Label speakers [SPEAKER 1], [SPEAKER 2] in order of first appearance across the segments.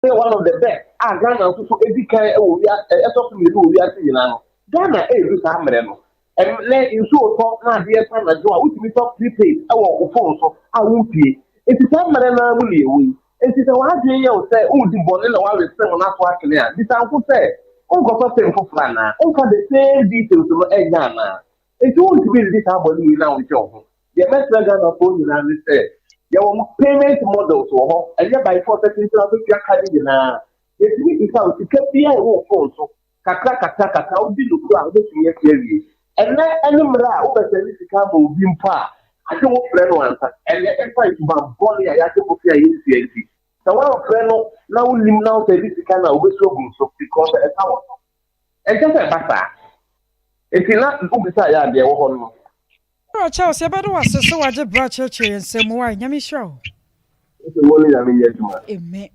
[SPEAKER 1] Yɛ one of the best a Ghana nso so edi kan wɔ wia ɛtɔ so mmienu wɔ wiase nyinaa no. Ghana ɛredu saa mmerɛ no. Ɛnɛ nsuo tɔ na adeɛ sa anadwo a, wotumi tɔ prepaid ɛwɔ wo phone so a wompie. Nti saa mmerɛ no ara mu na yɛwɔ yi. Nti sɛ w'adwene yɛ wo sɛ wodi bɔne na woawe sim no ato atwene a, bisa nko sɛ wonkɔtɔ sim foforɔ anaa womfa the same details no ɛnyɛ anaa. Nti wontumi ndi saa bɔne yi na wonkyɛ wo ho. Deɛ mɛsrɛ Ghanafoɔ nyinaa ne sɛ yɛwɔ payment models wɔ hɔ. Ɛnyɛ by force sɛ tenten abɛtua ka ne nyinaa. Yɛtumi bisa wo sika biara ɛwɔ wo phone so kakra kakra kakra, wodi no kuro a wobɛtumi asi awie. Ɛnɛ ɛne mmerɛ a wobɛsɛ ne sika ama obi mpo a, agye wo frɛ no ansa. Ɛnɛ ɛfa suban bɔne a yɛagye kofi a yɛnsua nti, sɛ woamfrɛ no na wonim na wosɛ de sika no a, wobɛsu agu so because ɛka wɔ so. Ɛnkyɛ sɛ ɛba saa. Nti na wobisa yɛ adeɛ wɔ hɔ no.
[SPEAKER 2] Owura Charles, yɛbɛde wo ase sɛ wagye berɛ akyerɛkyerɛ yɛn nsɛm mu. Wae, Nyame nhyira wo.
[SPEAKER 1] Nti wo ne Nyame yɛ adwuma.
[SPEAKER 2] Amen.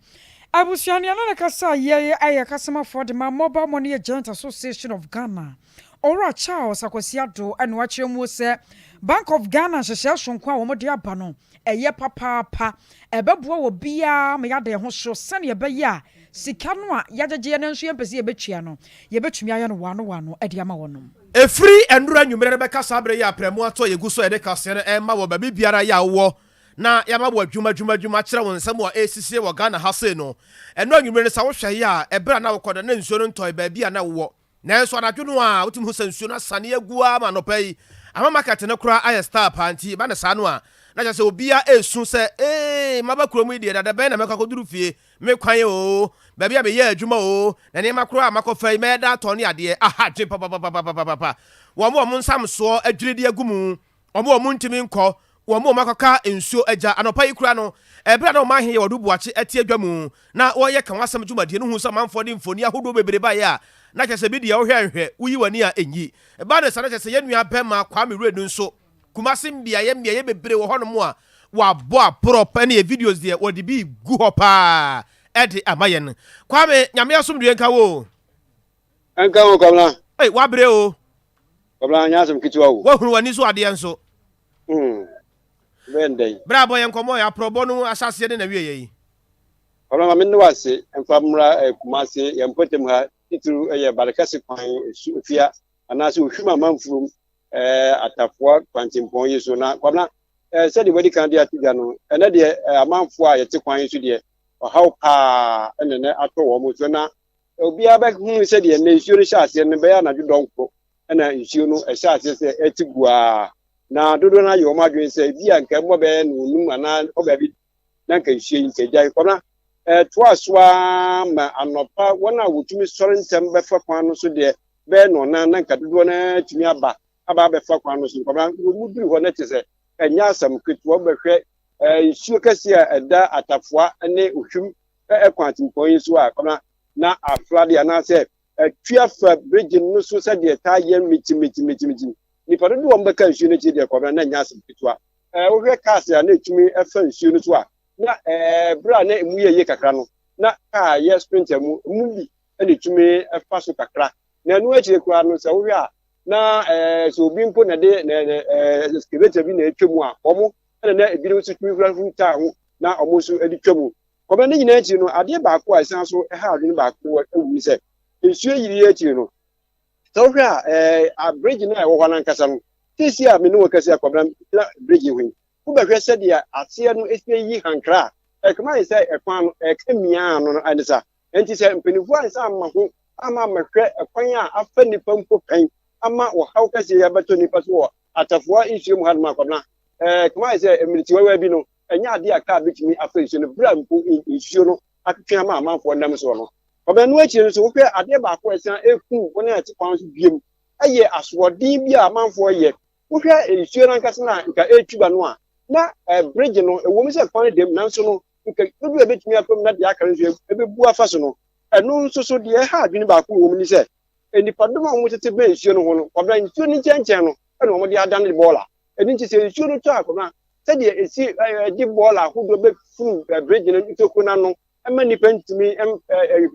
[SPEAKER 2] Abusua, nea na ne kasa a yɛyɛ ayɛ kasamafoɔ de ma Mobile Money Agent Association of Ghana, Owura Charles Akwasi Ado, ɛna wakyerɛ mu sɛ Bank of Ghana nhyehyɛe sonko a wɔde aba no ɛyɛ papaapa, ɛbɛboa wɔ biara ma yɛada yɛn ho so sɛnea ɛbɛyɛ a sika no a yɛagyegye no nso yɛmpɛ sɛ yɛbɛtua no, yɛbɛtumi ayɛ no wano wano de ama wɔnom.
[SPEAKER 3] Ɛfiri nnora anwummerɛ no bɛka saa berɛ yi a prɛmo atɔ yɛgu so a yɛde kaseɛ no ɛma wɔ baabi biara yɛ a wowɔ na yɛama wɔ adwuma adwuma adwuma kyerɛ wo nsɛm a ɛresisie wɔ Ghana ha sei no. Ɛno anwummerɛ no, sɛ wohwɛ yi a, ɛberɛ a na wokɔda na nsuo no ntɔe baabi a na wowɔ, nanso anadwo no a wotumi hu sɛ nsuo no asane agu ara ma anɔpa yi ama market no koraa ayɛ star paa. Nti ba ne saa no a, na kyerɛ sɛ obiara ɛresu sɛ ee, maba kurom yi deɛ, dada bɛn na mɛkɔ akɔduru fie? Me kwan o, baabi a meyɛ adwuma o, na nneɛma koraa a makɔfa yi mɛyɛ da atɔn ne adeɛ aha dwen papapapapapa. Wɔn a wɔn nsamsoɔ adwiri de agu mu, wɔn a wɔn ntumi nkɔ, wɔn a wɔn akɔka nsuo agya. Anɔpa yi koraa no, ɛberɛ a na wɔn ahe yɛ wɔde buakye ɛte adwa mu na wɔyɛ ka wɔn asɛm dwumadie no hu sɛ amanfoɔ de mfoni ahodoɔ bebree baeɛ a, na kyerɛ sɛ bi deɛ wohwɛ nhwɛ woyi w'ani a ɛnyi ɛbaa ne sa. Na kyerɛ sɛ yɛn nua bɛrima Kwame Wurenu nso, Kumase mbeayɛ mbeayɛ bebree wɔ hɔnom a wabɔ aporɔ pɛ ne yɛ videos deɛ wɔde bi gu hɔ paa ɛde ama yɛn. Kwame, Nyame asomdue nka wo.
[SPEAKER 4] Ɛnka ho, Kwabena.
[SPEAKER 3] Ei, wabrɛ o.
[SPEAKER 4] Kwabena, nyɛ asɛm ketewa o.
[SPEAKER 3] Woahunu w'ani so adeɛ nso.
[SPEAKER 4] Bɛyɛ ndɛn?
[SPEAKER 3] Berɛ a bɔ yɛn nkɔmmɔ yɛ aporɔbɔ no ahyɛaseɛ ne nawieɛ yi.
[SPEAKER 4] Kwabena, ma me ne wo ase mfa mmra Kumase yɛn mpɔtam ha, titiriw ɛyɛ Barekɛse kwan esu efia anaasɛ Ohwim amanfurom Atafoa kwantempɔn yi so. Na Kwabena, sɛdeɛ wadi kan de ato dwa no, ɛnɛ deɛ amanfoɔ a yɛte kwan yi so deɛ, ɔhaw paa ɛna ɛnɛ atɔ wɔn so. Na obiara bɛhunu sɛdeɛ ɛnɛ nsuo no hyɛ aseɛ no, bɛyɛ anadwo dɔnko ɛna nsuo no ɛhyɛ aseɛ sɛ ɛte guaa, na dodoɔ no ayɛ wɔn adwene sɛ ebi a nka mmɔ bɛyɛ no onum anaa ɔ baabi na nka nsuo yi nka gyae. Kwabena, ɛtoa so ara ma anɔpa wɔn a wɔtumi sɔre ntɛm bɛfa kwan no so deɛ, bɛyɛ nɔnan na nka dodoɔ no atumi aba abɛfa kwan no so. Kwabena, wɔn mu duru hɔ no te sɛ ɛnyɛ asɛm ketewa. Bɛhwɛ nsuo kɛseɛ a ɛda Atafoa ne Ohwim ɛkwan atempɔn yi so a, Kwabena, na aflade anaasɛ atua fa bridge no so sɛdeɛ taa yɛ mitimitimiti. Nipa dodoɔ a wɔbɛka nsuo no akyi deɛ, Kwabena, na ɛnyɛ asɛm ketewa. Wohwɛ cars a na etumi ɛfa nsuo no so a, na bere a na emu yɛ yie kakra no, na kaa yɛ sprinter mu bi ɛna etumi ɛfa so kakra. Na ɛno akyire koraa no, sɛ wohwɛ a, na sɛ obi mpo na de na excavator bi na etwa mu a, wɔn ɛna na ebinom nso tumi hura huru taa ho na wɔn nso de twa mu. Kɔmɛ ne nyinaa akyiri no, adeɛ baako a ɛsan so ɛha adwene baako wɔ ɛwɔ mu sɛ nsuo yiri akyiri no, sɛ wohwɛ a, bridge no a ɛwɔ hɔ n'ankasa no, seesi a me ne wɔ kɛse akɔbra na bridge ho yi, wobɛhwɛ sɛdeɛ aseɛ no esi yi hankra a ɛkama yɛ sɛ ɛkwan no ɛka mia no ɛne sa. Nti sɛ mpanimfoɔ ansa ama ho ama amahwɛ ɛkwan a afa nipa mpo pɛn ama ɔhaw kɛseɛ yi abɛtɔ nipa so wɔ Atafoa nsuo mu hanom akɔbena, kama yɛ sɛ mmiritiwawa bi no, ɛnyɛ adeɛ a kaa bɛtumi afa nsuo no berɛ a mpo nsuo no atwetwe ama amanfoɔ nam soɔ no. Ɔbɛn no akyire no so, wohwɛ adeɛ baako a ɛsan eku wɔn a ɛte kwan so biem, ɛyɛ asoɔden bi a amanfoɔ yɛ. Wohwɛ nsuo no ankasa na nka ɛretwi ba no a, na bridge no ɛwɔ mu sɛ kwan no dam, nanso no nka dodoɔ a ɛbɛtumi afam na deɛ aka no nso ɛbɛbu afa so no, ɛno nso so deɛ ɛha adwene baako wɔ mu ni sɛ nipadɔm a wɔtete bɛn nsuo no ho no, kɔbra, nsuo no nkyɛnkyɛn no ɛna wɔde adane bɔɔla. Ɛno nti sɛ nsuo no tɔ a, kɔbra, sɛdeɛ ɛsi ɛde bɔɔla ahodoɔ bɛfuru bridge no ntokuro n'ano ɛma nipa ntumi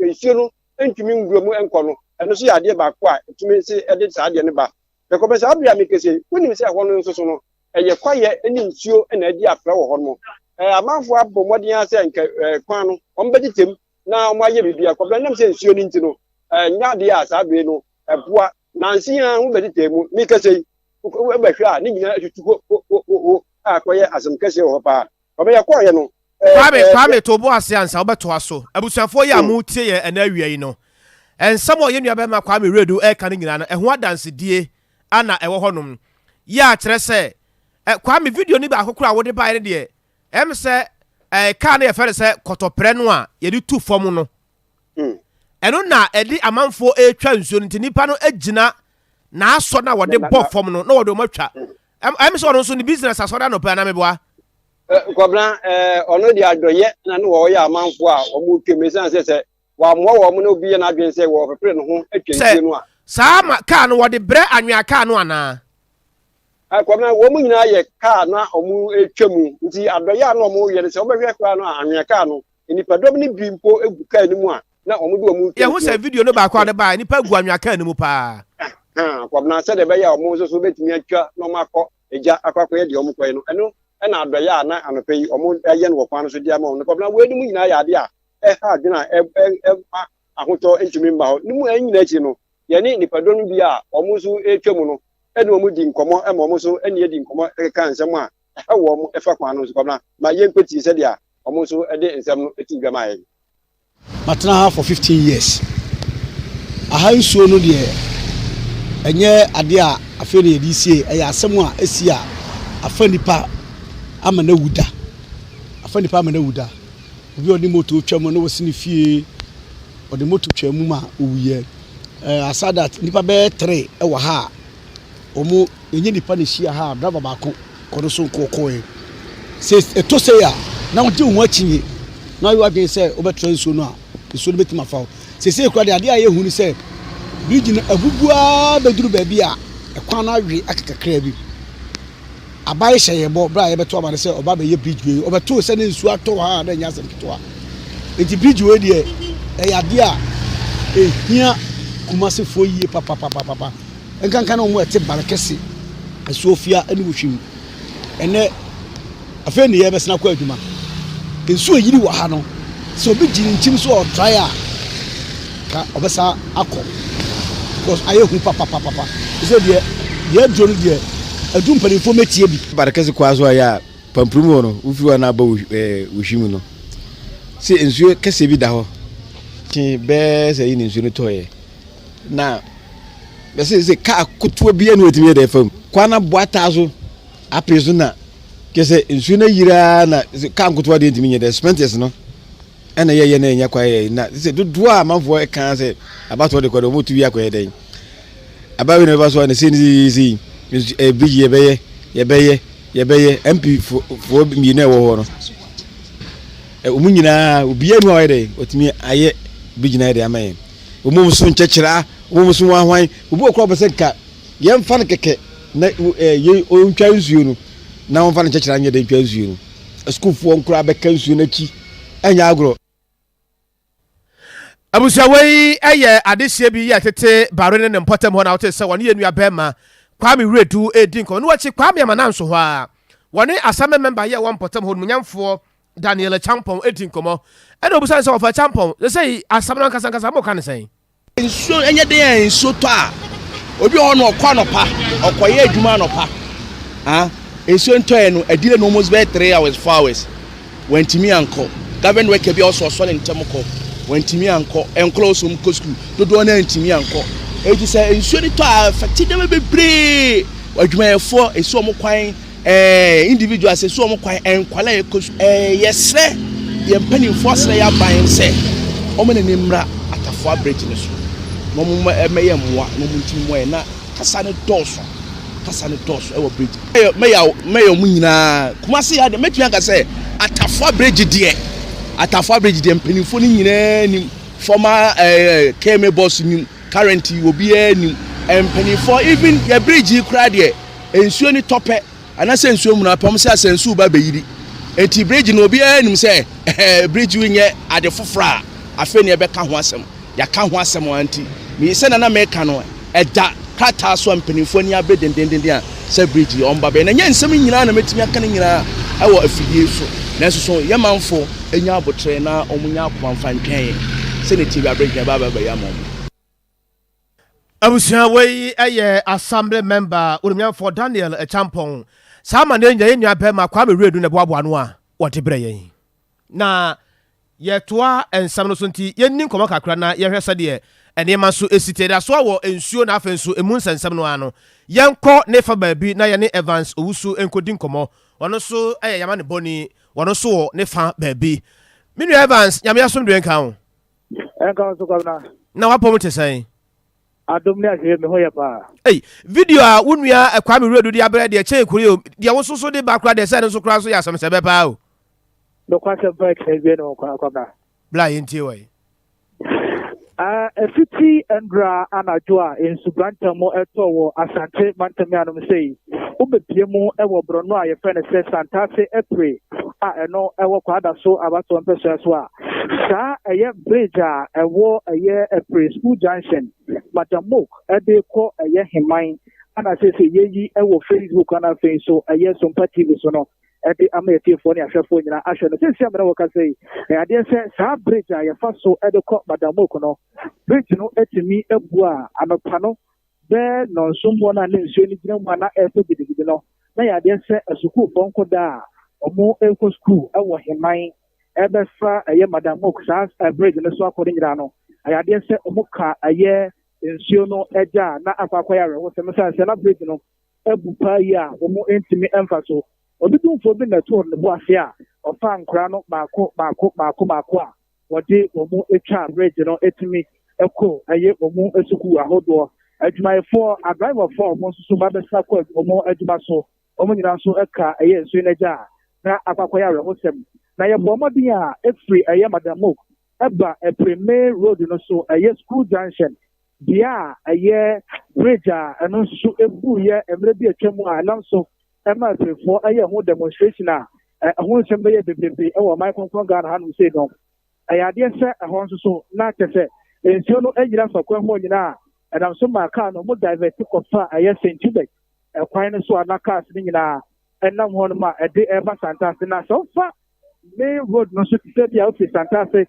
[SPEAKER 4] nsuo no ntumi nwura mu nkɔ no, ɛno nso yɛ adeɛ baako a ɛtumi se ɛde saa adeɛ no ba. Bɛkɔbɛ saa abiri a mekese, wonim sɛ ɛhɔ no nso so no ɛyɛ kwaeɛ ne nsuo na adi afra wɔ hɔ no. Amanfoɔ abɔ mmɔden sɛ nka kwan no wɔn bɛgye tɛm. na wɔayɛ biribi a kɔbena nam sɛ nsuo no nti no ɛnyɛ adeɛ a saa bere no ɛboa nansi a wobɛtetɛ mu mekasa yi wobɛhwɛ a ne nyinaa atutu ho ho ho ho a akɔyɛ asɛm kɛseɛ wɔ hɔ paa ɔbɛyɛ kɔɔyɛ no.
[SPEAKER 3] Kwame, Kwame, to bo ase ansa wobɛtoa so. Abusuafoɔ yi a motie yɛn ɛnɛ awia yi no, nsɛm a yɛn nua bɛrima Kwame Wiredu ɛreka no nyinaa no, ɛho adansedie ana ɛwɔ hɔnom. Yɛ a kyerɛ sɛ, Kwame, video no baako koraa a wode baeɛ no deɛ, ɛm sɛ kaa no yɛfrɛ no sɛ kɔtɔprɛ no a yɛde tu fam no. Ɛno na ɛde amanfoɔ ɛretwa nsuo no, nti nipa no gyina n'asɔ no a wɔde bɔ fam no na wɔde wɔn atwa. Ɛm sɛ ɔno nso ne business asɔre anɔpa anaa meboa?
[SPEAKER 4] Kwabena, ɔno deɛ adɔyɛ na ne wɔyɛ amanfoɔ a wɔn twam ɛsiane sɛ sɛ wɔamoa wɔn na obi yɛ n'adwene sɛ wɔpepere ne ho atwa nsuo no a.
[SPEAKER 3] Saa ma kaa no wɔde brɛ anwea kaa no anaa?
[SPEAKER 4] Kwabena, wɔn nyinaa yɛ kaa na wɔn twa mu nti adɔyɛ a na wɔn yɛ no sɛ wɔbɛhwɛ koraa no a anwea kaa no nnipadɔm no bi mpo gu kaa no mu a na wɔn de wɔn retwa
[SPEAKER 3] Yɛhu sɛ video no baako a wɔde baeɛ nnipa gu anwea kaa no mu paa.
[SPEAKER 4] Kwabena, sɛdeɛ ɛbɛyɛ a wɔn nso so bɛtumi atwa na wɔn akɔ agya akɔ akɔyɛ deɛ wɔkɔyɛ no, ɛno na adɔeɛ a na anɔpa yi wɔyɛ no wɔ kwan no so de ama wɔn no. Kɔbena, weinom nyinaa yɛ adeɛ a ɛha adwene a ɛmma ahotɔ ntumi mma hɔ. Ne mu nyinaa akyi no, yɛne nnipadɔm no bi a wɔn nso retwa mu no ne wɔn di nkɔmmɔ ma wɔn nso ne yɛdi nkɔmmɔ keka nsɛm a ɛha wɔn fa kwan no so. Kɔbena, ma yɛnkɔtie sɛdeɛ wɔn nso de nsɛm no too dwa maa yɛn.
[SPEAKER 5] Matena ha for 15 years. Aha nsuo no deɛ ɛnyɛ adeɛ a afei na yɛde sie, ɛyɛ asɛm a ɛsi a afa nipa ama no awu da. Afa nipa ama no awu da. Obi a ɔde moto twa mu na wɔsi ne fie, ɔde moto twa mu ma owuiɛ. Eh, aside that, nipa bɛyɛ tere wɔ ha a wɔn ɛnyɛ nipa na ɛhyia ha a driver baako kɔ no so nko ɔkɔɛ. Sɛ ɛtɔ sei a na wogye wo ho akyinnye na woyɛ w'adwene sɛ wobɛtra nsuo no a, nsuo no bɛtumi afa wo. Seesei koraa deɛ adeɛ a ɛyɛ hu ne sɛ bridge no abubu ara bɛduru baabi a ɛkwan no awe aka kakraa bi. Aban hyɛ yɛn bɔ berɛ a yɛbɛto aba no sɛ ɔba bɛyɛ bridge wei. Ɔbɛtoo sɛ ne nsuo atɔ wɔ ha a na ɛnyɛ asɛm ketewa. Nti bridge wei deɛ ɛyɛ adeɛ a ɛhia Kumasefoɔ yie papapapapa. Nkanka ne wɔn a ɛte Barekɛse, Asuofia ne Wohwim. Ɛnnɛ, afei ne yɛrebɛsan akɔ adwuma. Nsuo yiri wɔ ha no, sɛ obi gye ne nkyim so ɔtrae a, ka ɔbɛsan akɔ. Because ayɛ hu papapapapa. Sɛ deɛ deɛ aduro no deɛ, adu mpanimfoɔ mɛtie bi.
[SPEAKER 6] Barekɛse kwaa so a yɛ a Pamprum hɔ no, wofiri hɔ na aba Wohwim no, sɛ nsuo kɛseɛ bi da hɔ, kye bɛɛ sɛ yi ne nsuo no tɔeɛ. Na bɛsɛ sɛ kaa kotoa bi ɛna wɔtumi yɛ dɛ fam kwan no abɔ ataa so apee so na kyɛ sɛ nsuo no ayiraa na kaa nkotoa deɛ ntumi nyɛ dɛ spenters no ɛna yɛyɛ na ɛnya kwan yɛ na sɛ dodoɔ a amanfoɔ ɛka sɛ abatoɔ de kɔ deɛ wɔtu bi akɔyɛ dɛn abawi na bɛba so a na sei ne sei sei ɛɛ bridge yɛbɛyɛ yɛbɛyɛ yɛbɛyɛ mp foɔ mmienu a ɛwɔ hɔ no wɔn nyinaa obiara nu a ɔyɛ dɛ ɔtumi ayɛ bridge na ayɛ dɛ ama yɛn. Wɔn so nkyɛkyerɛ, wɔn so hwanhwan. Obi wɔ koraa ɔpɛ sɛ nka yɛmfa no kɛkɛ na yɛ ɔntwa nsuo no na wɔmfa no nkyɛkyerɛ anyɛ dɛ ntwa nsuo no. Asukuufoɔ nkoraa bɛka nsuo no akyi ɛnyɛ agorɔ.
[SPEAKER 3] Abusua wei yɛ adehyeɛ bi yɛ tete Bare ne ne mpɔtam hɔ na wote sɛ wɔne yɛn nua bɛrima Kwame Wiredu redi nkɔmmɔ. No akyi Kwame Amananso hɔ a wɔne Assembly member yɛ wɔ mpɔtam hɔ numunyamfoɔ Daniel Acheampong redi nkɔmmɔ. Ɛna obisa no sɛ, Wɔfa Acheampong, sesei asɛm no ankasa ankasa moka no sɛn?
[SPEAKER 7] Nsuo ɛnyɛ den a nsuo tɔ a obi wɔ hɔ no ɔkɔ anɔpa ɔkɔyɛ adwuma anɔpa ah nsuo ntɔɛ no adile no almost bɛyɛ 3 hours 4 hours wantumi ankɔ government worker bi a ɔsɔ ɔsɔre ntɛm kɔ wantumi ankɔ nkɔla ɔsɔ mu kɔ sukuu dodoɔ no antumi ankɔ eti sɛ nsuo no tɔ a affect nneɛma bebree adwumayɛfoɔ esi wɔn kwan Ɛɛ individuals esi wɔn kwan nkwadaa a yɛkɔ sukuu. Ɛɛ yɛsrɛ yɛn mpanimfoɔ asrɛ yɛn aban sɛ wɔn na ani mmra Atafoa bridge no so na wɔn mmɛyɛ mmoa na wɔn ntumi mmoa yɛn na kasa no dɔɔso kasa no dɔɔso ɛwɔ bridge. Mɛyɛ mɛyɛ wɔn nyinaa Kumasi ha deɛ mɛtumi aka sɛ Atafoa bridge deɛ Atafoa bridge deɛ mpanimfoɔ no nyinaa nim former ɛɛ KMA boss nim current obiara nim mpanimfoɔ even yɛ bridge yi koraa deɛ. Nsuo no tɔ pɛ anaasɛ nsuo muna pɛ, wɔn sɛ asɛ nsuo ba bɛyiri. Enti bridge no obiara nim sɛ ɛhɛɛ bridge yi nyɛ ade foforɔ a afei na yɛbɛka ho asɛm. Yɛaka ho asɛm ara nti me sɛdeɛ na meka no ɛda krataa so a mpanimfoɔ ani abere dendendenden a sɛ bridge yi wɔn ba bɛyɛ. Na ɛnyɛ nsɛm nyinaa na mɛtumi aka ne nyinaa wɔ afidie so. Nanso so yɛn manfo nya aboterɛ na wɔn nya akoma mfa ntwɛn yɛn sɛdeɛ ɛteɛ biara bridge no ɛbɛba abɛyɛ ama wɔn.
[SPEAKER 3] Abusua wei yɛ Assembly member Onimnyamfoɔ Daniel Acheampong. Saa amanneɛ nyinaa yɛn nua bɛrima Kwame Wiredu na ɛboaboa ano a wɔde brɛ yɛn. Na yɛtoa nsɛm no so nti yɛnni nkɔmmɔ kakra na yɛhwɛ sɛdeɛ nneɛma nso si te. Yɛda so ara wɔ nsuo na afei nso ɛmu nsɛnsɛm no ara no. Yɛnkɔ ne fa baabi na yɛne Evans Owusu nkɔdi nkɔmmɔ. Ɔno nso yɛ yɛn amanebɔni. Ɔno nso wɔ ne fa baabi. Me nua Evans, Nyame asomdwoe nka wo.
[SPEAKER 8] Ɛnka wo nso Kwabena.
[SPEAKER 3] Na w'apɔm te sɛn?
[SPEAKER 8] Adom ne ahwɛyie me ho yɛ paa.
[SPEAKER 3] Ei, video a wo nua Kwame Wiredu de abrɛ deɛ kyɛn koro yi o, deɛ wo nso so de ba koraa deɛ sɛ ɛno nso koraa nso yɛ asɛmsɛbɛ paa o.
[SPEAKER 8] Nokwasɛm paa kyɛn wie ne ho koraa Kwabena.
[SPEAKER 3] Bla yɛntie wɔ yi.
[SPEAKER 8] Ɛfiti ndra anadwo a nsubrantam tɔɔ wɔ Asante mantam yi anom sei, wobɛpie mu wɔ borɔno a yɛfrɛ no sɛ Santase Apire a ɛno ɛwɔ Kwadaso abatoɔ mpɛsoa so a, saa ɛyɛ bridge a ɛwɔ ɛyɛ Apire School Junction, Madam Mook de kɔ ɛyɛ Heman ana seesei yɛyi wɔ Facebook ana afei nso ɛyɛ Sompa TV so no de ama atiefoɔ ne ahwɛfoɔ nyinaa ahwɛ no. Seesei a me ne wo kasa yi, ɛyɛ adeɛ sɛ saa bridge a yɛfa so de kɔ Madamok no, bridge no atumi abu a anɔpa no bɛɛ nnɔnson mu no a na nsuo no gyina mu a na ɛretɔ gidigidi no, na ɛyɛ adeɛ sɛ asukuufoɔ nkɔdaa a wɔrekɔ sukuu wɔ Heman ɛbɛfa ɛyɛ Madamok saa bridge no so akɔ no nyinaa no, ɛyɛ adeɛ sɛ wɔka ɛyɛ nsuo no agya a na akɔ akɔyɛ awerɛhosɛm ɛsiane sɛ na bridge no abu paa yi a wɔntumi mfa so. Ɔdodumfoɔ bi na ɛtoo ne bo ase a ɔfaa nkwadaa no mmaako mmaako mmaako mmaako a wɔde wɔn twaa bridge no tumi kɔ ɛyɛ wɔn sukuu ahodoɔ. Adwumayɛfoɔ, adriverfoɔ a wɔn nso so ba bɛsena kɔ wɔn adwuma so, wɔn nyinaa nso ka ɛyɛ nsuo no agya a na akɔ akɔyɛ awerɛhosɛm. Na yɛbɔɔ mmɔden a ɛfiri ɛyɛ Madam Mook ɛba Apire main road no so ɛyɛ school junction bea a ɛyɛ bridge a ɛno nso so ebuiɛ mmerɛ bi atwa mu a ɛnam so ɛma Apirefoɔ ɛyɛ ho demonstration a ɛho nsɛm bɛyɛ bebrebe ɛwɔ ɔman kronkron Ghana hanom sei no. Ɛyɛ adeɛ sɛ ɛhɔ nso so na kyɛ sɛ nsuo no ayiri afa kwan mu nyinaa a ɛnam so maa kaa no wɔn divert kɔfa ɛyɛ St. Hubert ɛkwan no so a na cars no nyinaa ɛnam hɔ nom a ɛde ɛreba Santase. Na sɛ wofa main road no so te sɛ bi a wofiri Santase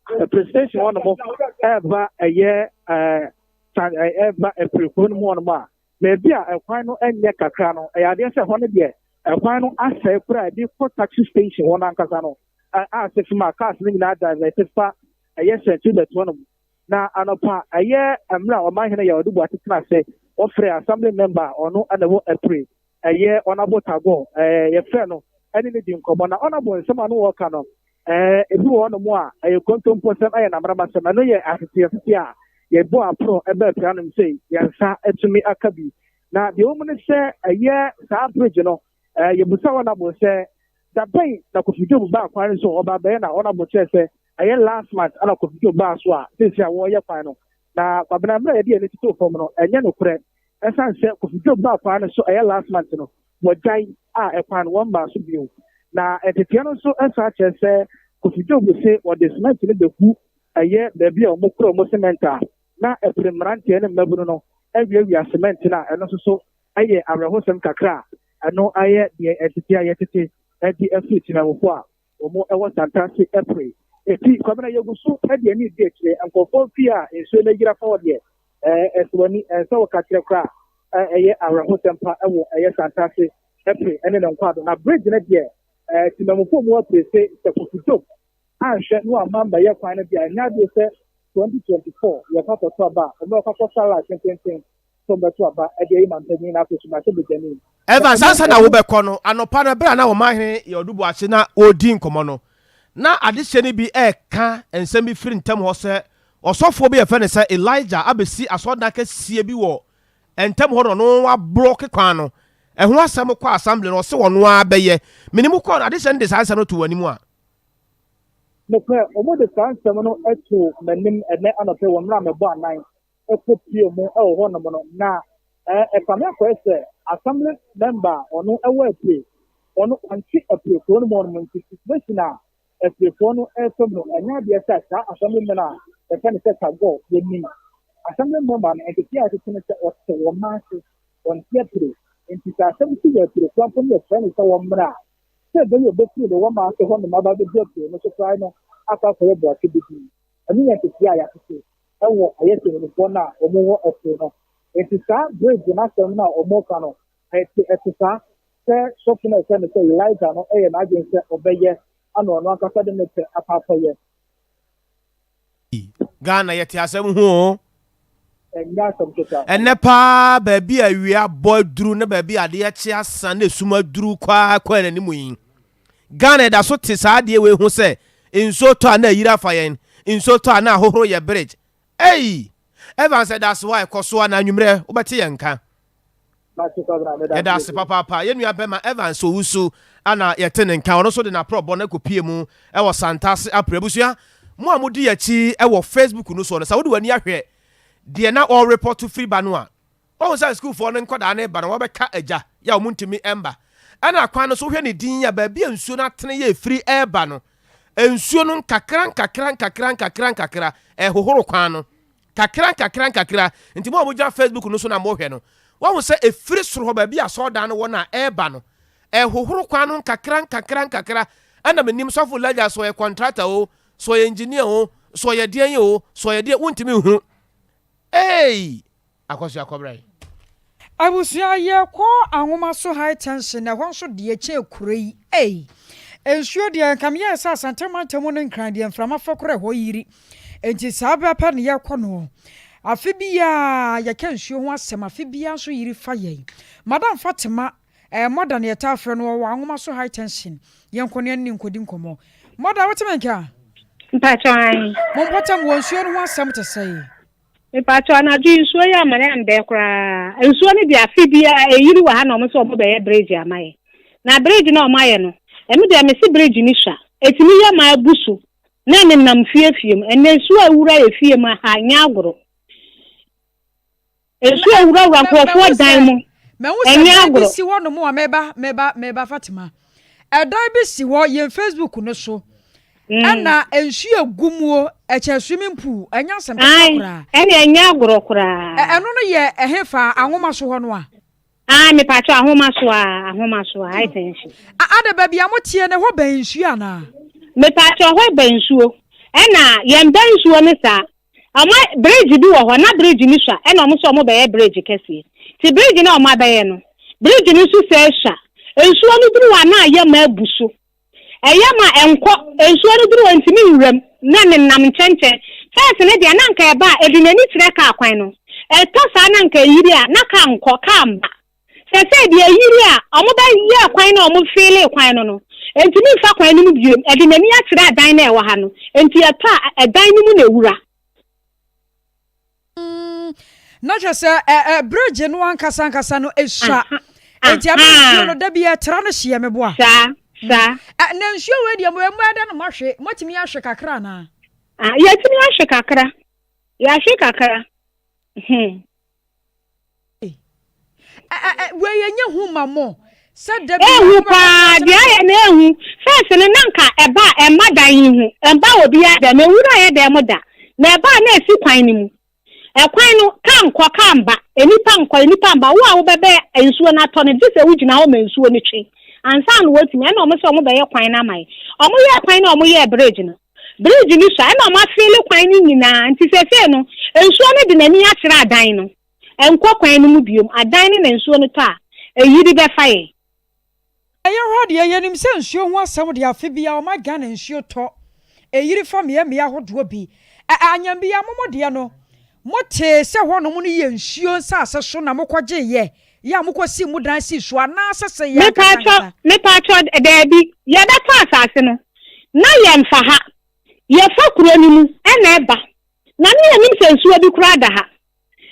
[SPEAKER 8] Ɛpere station hɔ nom ɛreba ɛyɛ ɛɛ san ɛreba ɛpere kuro no mu hɔ nom a baabi a ɛkwan no nyɛ kakra no ɛyɛ adeɛ sɛ hɔ no deɛ ɛkwan no asɛe koraa ɛde kɔ taxi station hɔ no ankasa no a sɛ fim a cars no nyinaa divert fa ɛyɛ St. Hubert hɔ nom na anɔpa ɛyɛ mmerɛ a ɔmanhene yɛ ɔde bu atetena ase wɔfrɛ assembly member a ɔno ɛna ɛwɔ ɛpere ɛyɛ Honourable Tagoe ɛɛ yɛfrɛ no ɛne no di nkɔmmɔ na Honourable nsɛm a no wɔka no ɛɛ ebi wɔ hɔnom a ɛyɛ kontomposɛm ɛyɛ namramasɛm ɛno yɛ aseteasete a yɛbɔ aporɔ ɛbɛ apira nom sɛ yɛn nsa atumi aka bi na deɛ wɔn ne sɛ ɛyɛ saa bridge no ɛɛ yɛbusa Honourable sɛ da bɛn na Kofi Job baa kwan no so ɔba bɛyɛ na Honourable kyerɛ sɛ ɛyɛ last month ɛna Kofi Job baa so a seesei a wɔreyɛ kwan no na Kwabena mmerɛ a yɛde yɛn ani totoo fam no ɛnyɛ nokorɛ Ɛsiane sɛ Kofi Job baa kwan no so ɛyɛ last month no, wɔgyae a ɛkwan no wɔmmaa so bio. Na nteteɛ no nso san kyerɛ sɛ Kofi Job se wɔde cement no bɛgu ɛyɛ baabi a wɔkura wɔn cement a na ɛpere mmeranteɛ ne mmabunu no awiawia cement no a ɛno nso so yɛ awerɛhosɛm kakra a ɛno ayɛ deɛ nteteɛ a yɛtete de afiri Temanmufoɔ a wɔn wɔ Santase pere. Eti Kwabena yɛgu so de ani redi akyire. Nkurɔfoɔ fie a nsuo no ayiri afa hɔ deɛ, ɛsɛ w'ani, ɛnsɛ wo ka kyerɛ koraa. Ɛyɛ awerɛhosɛm pa wɔ ɛyɛ Santase pere ne ne nkwaado. Na bridge no deɛ, Temamufoɔ mu apere se sɛ Kofi Job anhwɛ na wamma ammɛyɛ kwan no deɛ a, ɛnyɛ adeɛ sɛ 2024 yɛkɔ akɔto aba a, wɔbɛkɔ akɔsa line tententen. sɛ wɔbɛto aba de ayi mampanyin na afei nso mmarahyɛbadwani.
[SPEAKER 3] Evans, ansa na wobɛkɔ no, anɔpa no, bere a na ɔmanhene yɛ ɔdo Boakye na ɔredi nkɔmmɔ no, na adehyeɛ no bi reka nsɛm bi firi ntam hɔ sɛ ɔsɔfoɔ bi a yɛfrɛ no sɛ Elijah abɛsi asɔredan kɛseɛ bi wɔ ntam hɔ na ɔno ablɔke kwan no. Ɛho asɛm kɔ assembly no, ɔse ɔno ara bɛyɛ. Menim wokɔɔ no, adehyeɛ no de saa nsɛm no too w'anim a?
[SPEAKER 8] Nokorɛ, wɔde saa nsɛm no too m'anim ɛnnɛ anɔpa yi wɔ mmerɛ a mebɔɔ anan kɔpue mu wɔ hɔnom no, na ɛkame akɔyɛ sɛ assembly member a ɔno wɔ Apue, ɔno ɔnte Apue kuro no mu hɔnom nti situation a Apuefoɔ no ɛrefa mu no, ɛnyɛ adeɛ sɛ saa assembly member a yɛfrɛ no sɛ Tagore wɔnim. Assembly member no nteteɛ a yɛtete no sɛ ɔte wɔn nan ase, ɔnte Apue, nti sɛ asɛm si wɔ Apue koraa mpo no yɛfrɛ no sɛ wɔmmra a, Sɛ ɛbɛyɛ a ɔbɛfiri ne wɔma ase hɔnom aba abɛdu apuei no so koraa no akɔ akɔyɛ boakye bɛdii. Ɛno yɛ ntetee a yɛatete wɔ ɛyɛ Sehunifoɔ no a wɔwɔ ɛsoro no. Enti saa bridge no asɛm no a wɔreka no, ɛte ɛte saa sɛ sɔfo no a yɛfrɛ no sɛ Elijah no yɛ n'adwene sɛ ɔbɛyɛ ana ɔno ankasa de ne pɛ akɔ akɔyɛ.
[SPEAKER 3] Ghana yɛte asɛm ho oo.
[SPEAKER 8] Ɛnyɛ asɛm ketewa.
[SPEAKER 3] Ɛnnɛ paa baabi a awia abɔ aduru ne baabi a adeɛ kye asa na esum aduru kɔ ara kɔ yɛn anim yi, Ghana yɛda so te saa adeɛ wei ho sɛ nsuo tɔ a na ayiri afa yɛn, nsuo tɔ a na ahohoro yɛ bridge. Ei! Evans ɛda ase hɔ a ɛkɔ so a na anwummerɛ wobɛte yɛn nka. Yɛda ase papaapa. Yɛn nua bɛma Evans Owusu ana yɛte ne nka. Ɔno nso de n'aprɔbɔ no akɔpie mu wɔ Santase Apre. Abusua, mo a modi yɛn akyi wɔ Facebook no soɔ no, sɛ wode w'ani ahwɛ deɛ na ɔrepɔto firi ba no a, woahu sɛ sukuufoɔ no nkwadaa no reba no wɔbɛka agya yɛ a wɔntumi mba. Ɛna kwan no so wohwɛ ne din a baabi a nsuo no atene yɛ ɛfiri reba no, nsuo no nkakra nkakra nkakra nkakra nkakra ɛhohoro kwan no. Kakra nkakra nkakra. Nti mo a mogyina Facebook no so na mohwɛ no, woahu sɛ ɛfiri soro hɔ baabi a asɔredan no wɔ no a ɛreba no, ɛrehohoro kwan no nkakra nkakra nkakra. Ɛna menim sɔfo Elijah sɛ ɔyɛ kɔntrata o, sɛ ɔyɛ engineer o, sɛ ɔyɛ deɛn o, sɛ ɔyɛ deɛn, wontumi nhunu. Eei! Akɔsoa kɔbra yi.
[SPEAKER 2] Abusua yɛkɔ anwoma so high tension na ɛhɔ nso deɛ kyɛn kuro yi ei nsuo deɛ nka meyɛɛ sɛ Asante mantam ne Nkran deɛ mframa fɔ koraa ɛhɔ yiri nti saa berɛ pɛ na yɛkɔ no afe biara yɛka nsuo ho asɛm afe biara nso yiri fa yɛn Madam Fatima eh, mɔda na yɛtaa frɛ no ɔwɔ anwoma so high tension yɛnkɔ ne ɛne ne nkɔdi nkɔmmɔ Mɔda wote me nka?
[SPEAKER 9] Mpakyɛ ae.
[SPEAKER 2] Mo mpɔtam wɔ nsuo no ho asɛm te sɛn?
[SPEAKER 9] Mepakyɛw anadwo yi nsuo yi ama no ɛndɛɛ koraa. Nsuo no deɛ afe biara ɛyiri wɔ ha na wɔn sɛ wɔn bɛyɛ bridge ama yɛ. Na bridge no a wɔn ayɛ no, ɛno deɛ mese bridge no sua. Ɛtumi yɛ ma abu so na ɛnenam fie fie mu. Ɛnɛ nsuo a ɛwura yɛ fie mu ha nyɛ agorɔ. Nsuo a ɛwurawura nkurɔfoɔ dan mu
[SPEAKER 2] Mahu sɛ
[SPEAKER 9] ɛnyɛ
[SPEAKER 2] dan bi
[SPEAKER 9] agorɔ.
[SPEAKER 2] si hɔ nom a meba meba meba Fatima. Ɛdan bi si hɔ yɛn Facebook no so. Ɛna nsuo egu muo ɛkyɛn swimming pool ɛnyɛ asɛm ketewa
[SPEAKER 9] Ae,
[SPEAKER 2] koraa.
[SPEAKER 9] ɛne ɛnyɛ agorɔ koraa.
[SPEAKER 2] Ɛ ɛno no yɛ ɛhe fa Ahoma so hɔ no a?
[SPEAKER 9] Ae, mepakyɛw Ahoma so a, Ahoma so a, high tension.
[SPEAKER 2] A ada baabi a moteɛ no ɛhɔ bɛn nsuo anaa?
[SPEAKER 9] Mepakyɛw hɔ bɛn nsuo, ɛna yɛn bɛn nsuo no saa. Ɔmo a bridge bi wɔ hɔ na bridge no sua ɛna ɔmo sɛ ɔmo bɛyɛ bridge kɛseɛ nti bridge no a ɔmo abɛyɛ no bridge no nso sɛɛ sua nsuo no duru hɔ a na ayɛ ma abu so ɛyɛ ma ɛnkɔ nsuo no duru hɔ ntumi nwura mu na nenam nkyɛnkyɛn first no deɛ na nka ɛba a ɛde n'ani kyerɛ kaa kwan no ɛtɔ saa na nka ɛyiri a na kaa nkɔ kaa mba Sɛsɛɛ deɛ ayiri a ɔmo bɛ yɛɛ kwan no a ɔmo feelee kwan no no ɛntumi nfa kwan no mu biom ɛde n'ani akyerɛ adan no a ɛwɔ ha no nti ɛtɔ a ɛdan no mu na ɛwura.
[SPEAKER 2] Na kyerɛ sɛ ɛ ɛ bridge no ankasa ankasa no esua nti ɛma nsuo no da bi ɛtra no hyeɛ meboa.
[SPEAKER 9] Saa saa.
[SPEAKER 2] Ɛ na nsuo wei deɛ mo mo ɛdɛ no mo ahwe moatumi ahwe kakra anaa?
[SPEAKER 9] Ah yɛatumi ahwe kakra yɛahwe kakra hmm.
[SPEAKER 2] Wei ɛnyɛ hu ma mo sɛ da bi
[SPEAKER 9] Ehu paa, deɛ ayɛ no ehu. First no na nka ɛba a ɛmma dan yi ho, ɛmba obiara dɛm, ewura yɛ dɛm da. Na ɛba a na esi kwan no mu. Ɛkwan no, kaa nkɔ, kaa mba, nnipa nkɔ, nnipa mba. Wo a wobɛbɛ nsuo no atɔ no, gye sɛ wogyina hɔ ma nsuo no twe ansa na woatumi. Ɛna wɔn sɛ wɔn bɛyɛ kwan no ama yɛn. Wɔn yɛɛ kwan no a wɔn yɛɛ bridge no. Bridge no sua, ɛna wɔn afeele kwan no nyinaa. Nti seesei no, nsuo no de n'ani akyerɛ adan no. Ɛnkɔ kwan no mu biom. Adan no na nsuo no tɔ a, ɛyiri bɛfa yɛn.
[SPEAKER 2] Ɛyɛ hɔ deɛ yɛnim sɛ nsuo ho asɛm deɛ afe biara ɔma Ghana nsuo tɔ, ɛyiri fa mmeammea ahodoɔ bi. Ɛ Anyambia mo mo deɛ no, mo tee sɛ hɔnom no yɛ nsuo nsase so na mo kɔgyeeɛ yɛ a mo kɔ sii mo dan sii so anaasɛ sɛ yɛ ankasa
[SPEAKER 9] Mepaakyɛw,
[SPEAKER 2] ankasa?
[SPEAKER 9] mepaakyɛw, daabi, yɛbɛtɔ asase no, na yɛmfa ha, yɛfa kuro no mu na ɛba, na ne yɛnnim sɛ nsuo bi koraa da ha.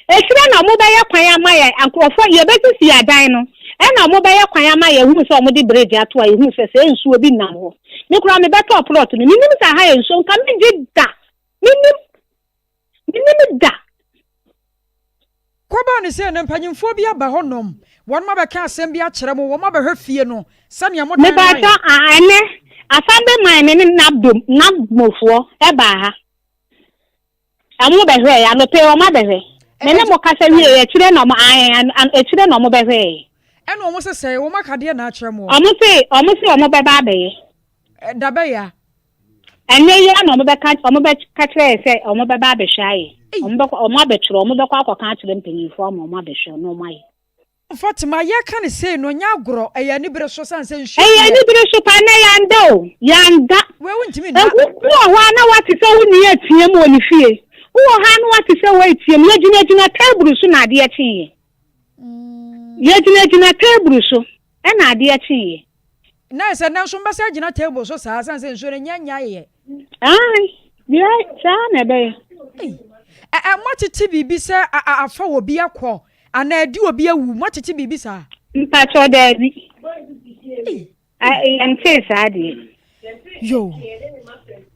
[SPEAKER 9] Akyire na wɔbɛyɛ kwan ama yɛn nkurɔfoɔ, yɛbɛsisi adan no, ɛna wɔbɛyɛ kwan ama yɛn, hunu sɛ wɔde bridge ato a, yɛhunu sɛ sɛ nsuo bi nam hɔ. Me koraa mebɛtɔɔ plot no, mennim sɛ aha yɛ nsuo, nka mengye da, mennim, mennim da.
[SPEAKER 2] Kɔbaa no sei no, mpanyimfoɔ bi aba hɔnom, wɔnom abɛka asɛm bi akyerɛ mo, wɔn abɛhwɛ fie no sɛnea mo dan no ayɛ.
[SPEAKER 9] Mepaatɔ, ah, ɛnɛ, Asambe man ne Nabdom, Nabmofoɔ ɛbaa ha. Ɔmo bɛhwɛɛ, anɔpa yi ɔmo abɛhwɛ. Me ne mo kasa wie akyire na ɔmo, ae, akyire na ɔmo bɛhwɛɛ.
[SPEAKER 2] Ɛna wɔn se sɛe, wɔn aka deɛ na akyerɛ moɔ?
[SPEAKER 9] Wɔn se, wɔn se wɔn bɛba abɛyɛ.
[SPEAKER 2] Da bɛyɛ a?
[SPEAKER 9] Ɛnnɛ yi ara na wɔn bɛka, wɔn bɛka kyerɛ yɛ sɛ wɔn bɛba abɛhwɛ ayɛ. Wɔn bɛkɔ, wɔn abɛtwerɛ, wɔn bɛkɔ akɔka akyerɛ mpanyinfoɔ ama wɔn abɛhwɛ na wɔn ayɛ.
[SPEAKER 2] Fatima, yɛka no sei no, ɛnyɛ agorɔ, ɛyɛ anibere so sane sɛ nsuo
[SPEAKER 9] Ɛyɛ
[SPEAKER 2] deɛ.
[SPEAKER 9] anibere so paa, na yɛanda o, yɛanda.
[SPEAKER 2] Wei wontumi nna.
[SPEAKER 9] Wowɔ hɔ a na woate sɛ wo nua reteam wɔ ne fie, wowɔ hɔ a na woate sɛ woreteam, yɛgyinagyina table so na adeɛ kyeeɛ. Yɛgyinagyina table so na adeɛ kyeeɛ.
[SPEAKER 2] Na ɛsɛ nnɛ nso mobɛsan agyina table so saa sane sɛ nsuo no nyɛ nyaeɛ.
[SPEAKER 9] Ae, deɛ saa na ɛbɛyɛ.
[SPEAKER 2] Ei, ɛ ɛ moatete biribi sɛ a a afa obi akɔ anaa adi obi awu, moatete biribi saa?
[SPEAKER 9] Mpakyɛw daabi.
[SPEAKER 2] Ei.
[SPEAKER 9] Ɛ yɛntee saa deɛ.
[SPEAKER 2] Yoo.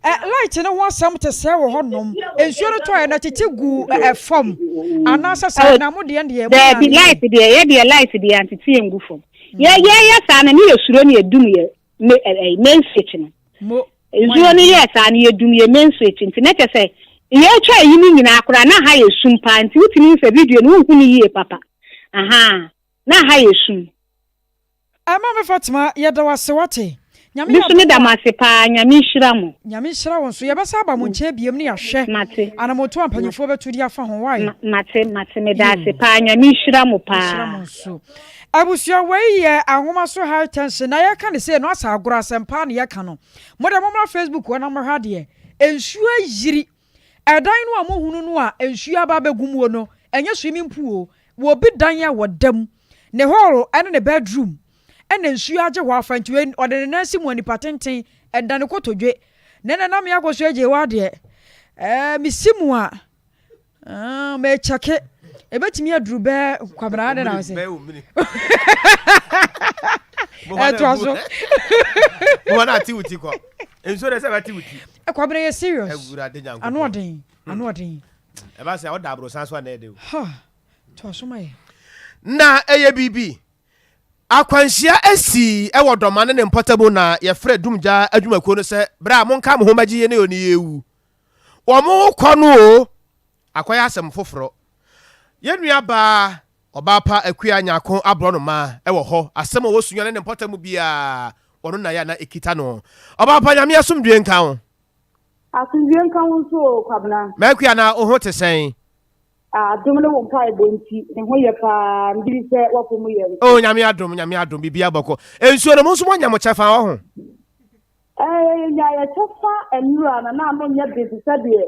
[SPEAKER 2] Ɛ light no ho asɛm te sɛɛ wɔ hɔ nom. Nsuo no tɔeɛ no ɛtete guu ɛ ɛ fam anaasɛ sɛ
[SPEAKER 9] Oh,
[SPEAKER 2] na mo deɛ deɛ mo nyaa
[SPEAKER 9] daabi,
[SPEAKER 2] no
[SPEAKER 9] light
[SPEAKER 2] yie.
[SPEAKER 9] deɛ, yɛ deɛ light deɛ antete yɛn ngu fam. Yɛ yɛyɛ saa no ne yɛ suro ne yɛdum yɛ me ɛ ɛ main switch no.
[SPEAKER 2] Mo
[SPEAKER 9] Nsuo no yɛɛ saa no yɛdum yɛ main switch nti na kyɛ sɛ yɛretwa ayi no nyinaa koraa na ha yɛ sum paa nti wotumi hu sɛ video no wonhu no yie papa. Ahaa, na ha yɛ sum.
[SPEAKER 2] Maame Fatima yɛda wo ase wate. Nyame
[SPEAKER 9] Me
[SPEAKER 2] yɛ
[SPEAKER 9] nso meda
[SPEAKER 2] adom
[SPEAKER 9] mo
[SPEAKER 2] a.
[SPEAKER 9] ase paa, Nyame nhyira mo.
[SPEAKER 2] Nyame nhyira wo nso. Yɛbɛsan aba mo nkyɛn biom ne yɛahwɛ
[SPEAKER 9] Mate.
[SPEAKER 2] anamoto a mpanyinfoɔ bɛtu de afa ho wai.
[SPEAKER 9] Mate, mate, meda ase
[SPEAKER 2] Yoo.
[SPEAKER 9] paa, Nyame nhyira mo
[SPEAKER 2] Nhyira mo
[SPEAKER 9] paa.
[SPEAKER 2] nso. Abusua wei yɛ ahoma so high tension na yɛka no sei no asa agorɔ asɛm paa na yɛka no. Mo deɛ mommra Facebook hɔ na mommɛhwɛ adeɛ. Nsuo ayiri. Ɛdan no a mohunu no a nsuo aba abɛgu muo no ɛnyɛ swimming pool o. Wɔ obi dan a wɔda mu, ne hall ne ne bedroom ɛna nsuo agye hɔ afa nti wei ɔde ne nan si mu a nipa tenten ɛda ne kotodwe. Ne nana me akɔso agye hɔ adeɛ ɛɛ mesi mu a ah, mekyɛke ɛbɛtumi aduru bɛɛ kwabena ade na ɔsɛ ɛtoa so kwabena yɛ serious ano ɔden ano ɔden
[SPEAKER 3] ɛba sɛ ɔda aborosan so a na ɛde o
[SPEAKER 2] Toa so ma yɛn.
[SPEAKER 3] Na ɛyɛ biribi. Akwanhyia asi wɔ Dɔma ne ne mpɔtam na yɛfrɛ Dumgya adwumakuo no sɛ bra monka mo ho mmɛgye yɛn o ne yɛrewu. Wɔn kɔ no o, akɔyɛ asɛm foforɔ. Yɛn nua baa ɔbaa pa Akua Nyarko Aborɔnoma wɔ hɔ, asɛm a ɔwɔ Sunya ne ne mpɔtam biara ɔno na yɛ a na ɛkita no. Ɔbaa pa Nyame asomdwoeɛ nka wo.
[SPEAKER 10] Asomdwoeɛ nka wo nso o Kwabena.
[SPEAKER 3] M'Akua na wo ho te sɛn?
[SPEAKER 10] Adom ne wo mpaebɔ nti, me ho yɛ paa, megye di sɛ w'afɔ mu yɛ nso.
[SPEAKER 3] Oh Nyame adom, Nyame adom, biribiara bɔkɔ. Nsuo no, mo nso moanya mo kyɛfa wɔ ho?
[SPEAKER 10] Eh, yɛnyaa yɛ kyɛfa nnora na na ano nyɛ den te sɛ deɛ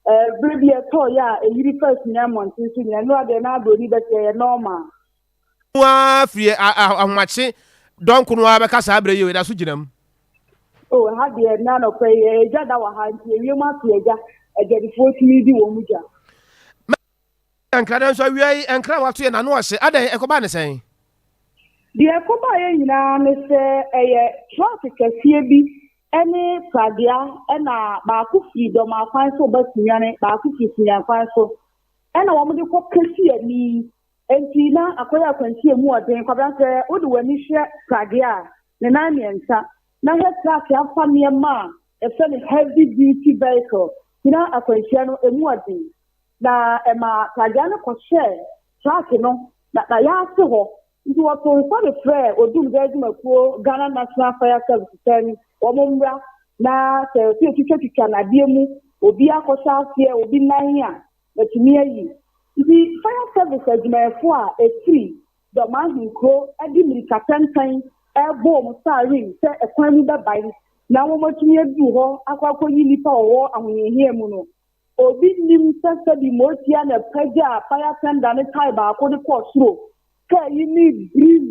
[SPEAKER 10] eh, berɛ bi ɛtɔɔeɛ a ɛyiri faa Sunyani mmɔnten so nyinaa. Nnora deɛ na aburoni bɛte ɛyɛ normal.
[SPEAKER 3] Mu ara firi ahomakye dɔnko no ara bɛka saa berɛ yi o, yɛda so gyina mu.
[SPEAKER 10] Oh, ɛha deɛ nnɛ anɔpa yi egya da wɔ ha nti ewiem ato agya, adwadifoɔ tumi di wɔn dwa.
[SPEAKER 3] Nkra nanso awia yi nkra a wato yɛ n'ano ɔhye, adɛn ɛkɔbaa ne sɛn?
[SPEAKER 10] Deɛ ɛkɔbaeɛ nyinaa ne sɛ ɛyɛ truck kɛseɛ bi ne pragea na baako firi Dɔmaa kwan so reba Sunyani, baako firi Sunyani kwan so ɛna wɔde kɔkɛsi ani. Enti na akɔyɛ akwantu a emu wɔ den. Kwabena, sɛ wode w'ani hwɛ pragea a ne nan mmiɛnsa, na hwɛ truck a afa nneɛma a yɛfrɛ no heavy duty vehicle, nti na akwanhyia no emu wɔ den. Na ɛmaa pragea no kɔhyɛɛ truck no na n'ayɛ ase hɔ. Nti wɔtoo nsa de frɛɛ Odumgya adwumakuo Ghana National Fire Service sɛ wɔn mmra na sɛ ɛsɛ yɛtwitwatwitwa nnadeɛ mu, obi akɔhyɛ aseɛ, obi nan a, wɔatumi ayi. Nti fire service adwumayɛfoɔ a ɛfiri Dɔm ahenkuro de mmirika tɛntɛn rebɔ wɔn siren sɛ ɛkwan mu bɛbae na wɔatumi aduru hɔ akɔ akɔyi nnipa a wɔwɔ ahohiahia mu no, obi nnim sɛ sɛbi motia na pagyaa fire tender no tae baako de kɔɔ soro. Kaa yi ne birim.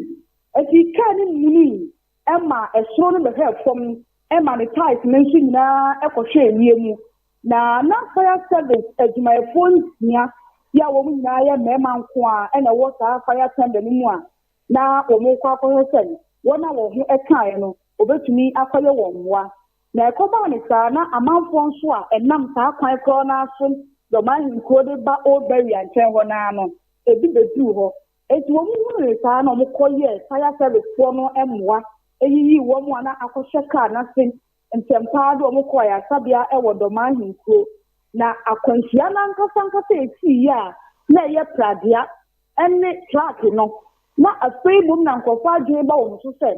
[SPEAKER 10] Enti kaa no munui ma ɛsoro no bɛhwɛɛ fam ma ne taes no nso nyinaa kɔhwɛɛ wiem. Na na fire service adwumayɛfoɔ nsia yi a wɔn nyinaa yɛ mmarima nko ara na ɛwɔ saa fire tender no mu a na wɔrekɔ akɔhwɛ sɛ wɔn a wɔn ho kaeɛ no wɔbɛtumi akɔyɛ wɔn mmoa. Na ɛkɔbaa no saa na amanfoɔ nso a ɛnam saa kwan korɔ no ara so Dɔm ahenkuro de ba Old Beria nkyɛn hɔ no ara no, ebi bɛduruu hɔ. Enti wɔn hunuu saa na wɔkɔyɛɛ fire service foɔ no mmoa yiyii wɔn a na akɔhyɛ kaa no ase Ntɛm pa ara de wɔn kɔɔ ayaresabea wɔ Dɔmaa ahenkuro. Na akwanhyia no ankasa ankasa a ɛsiiɛ a na ɛyɛ pragea ne truck no. Na afei mmom na nkurɔfoɔ adwene ba wɔn so sɛ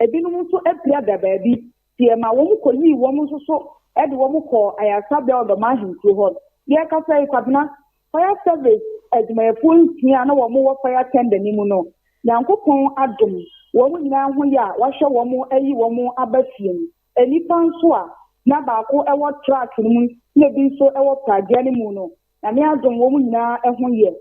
[SPEAKER 10] ebinom nso apira da baabi, nti ɛma wɔn kɔyii wɔn nso so de wɔn kɔɔ ayaresabea wɔ Dɔmaa ahenkuro hɔ. Yɛrekasa yi, Kwabena, Fire Service adwumayɛfoɔ nsia a na wɔn wɔ fire tender no mu no, Nyankopɔn adom, wɔn nyinaa ho yɛ a wɔahwɛ wɔn ayi wɔn aba fie no. Nnipa nso a na baako wɔ truck no mu na ebi nso wɔ pragea no mu no, Nyame adom wɔn nyinaa ho yɛ.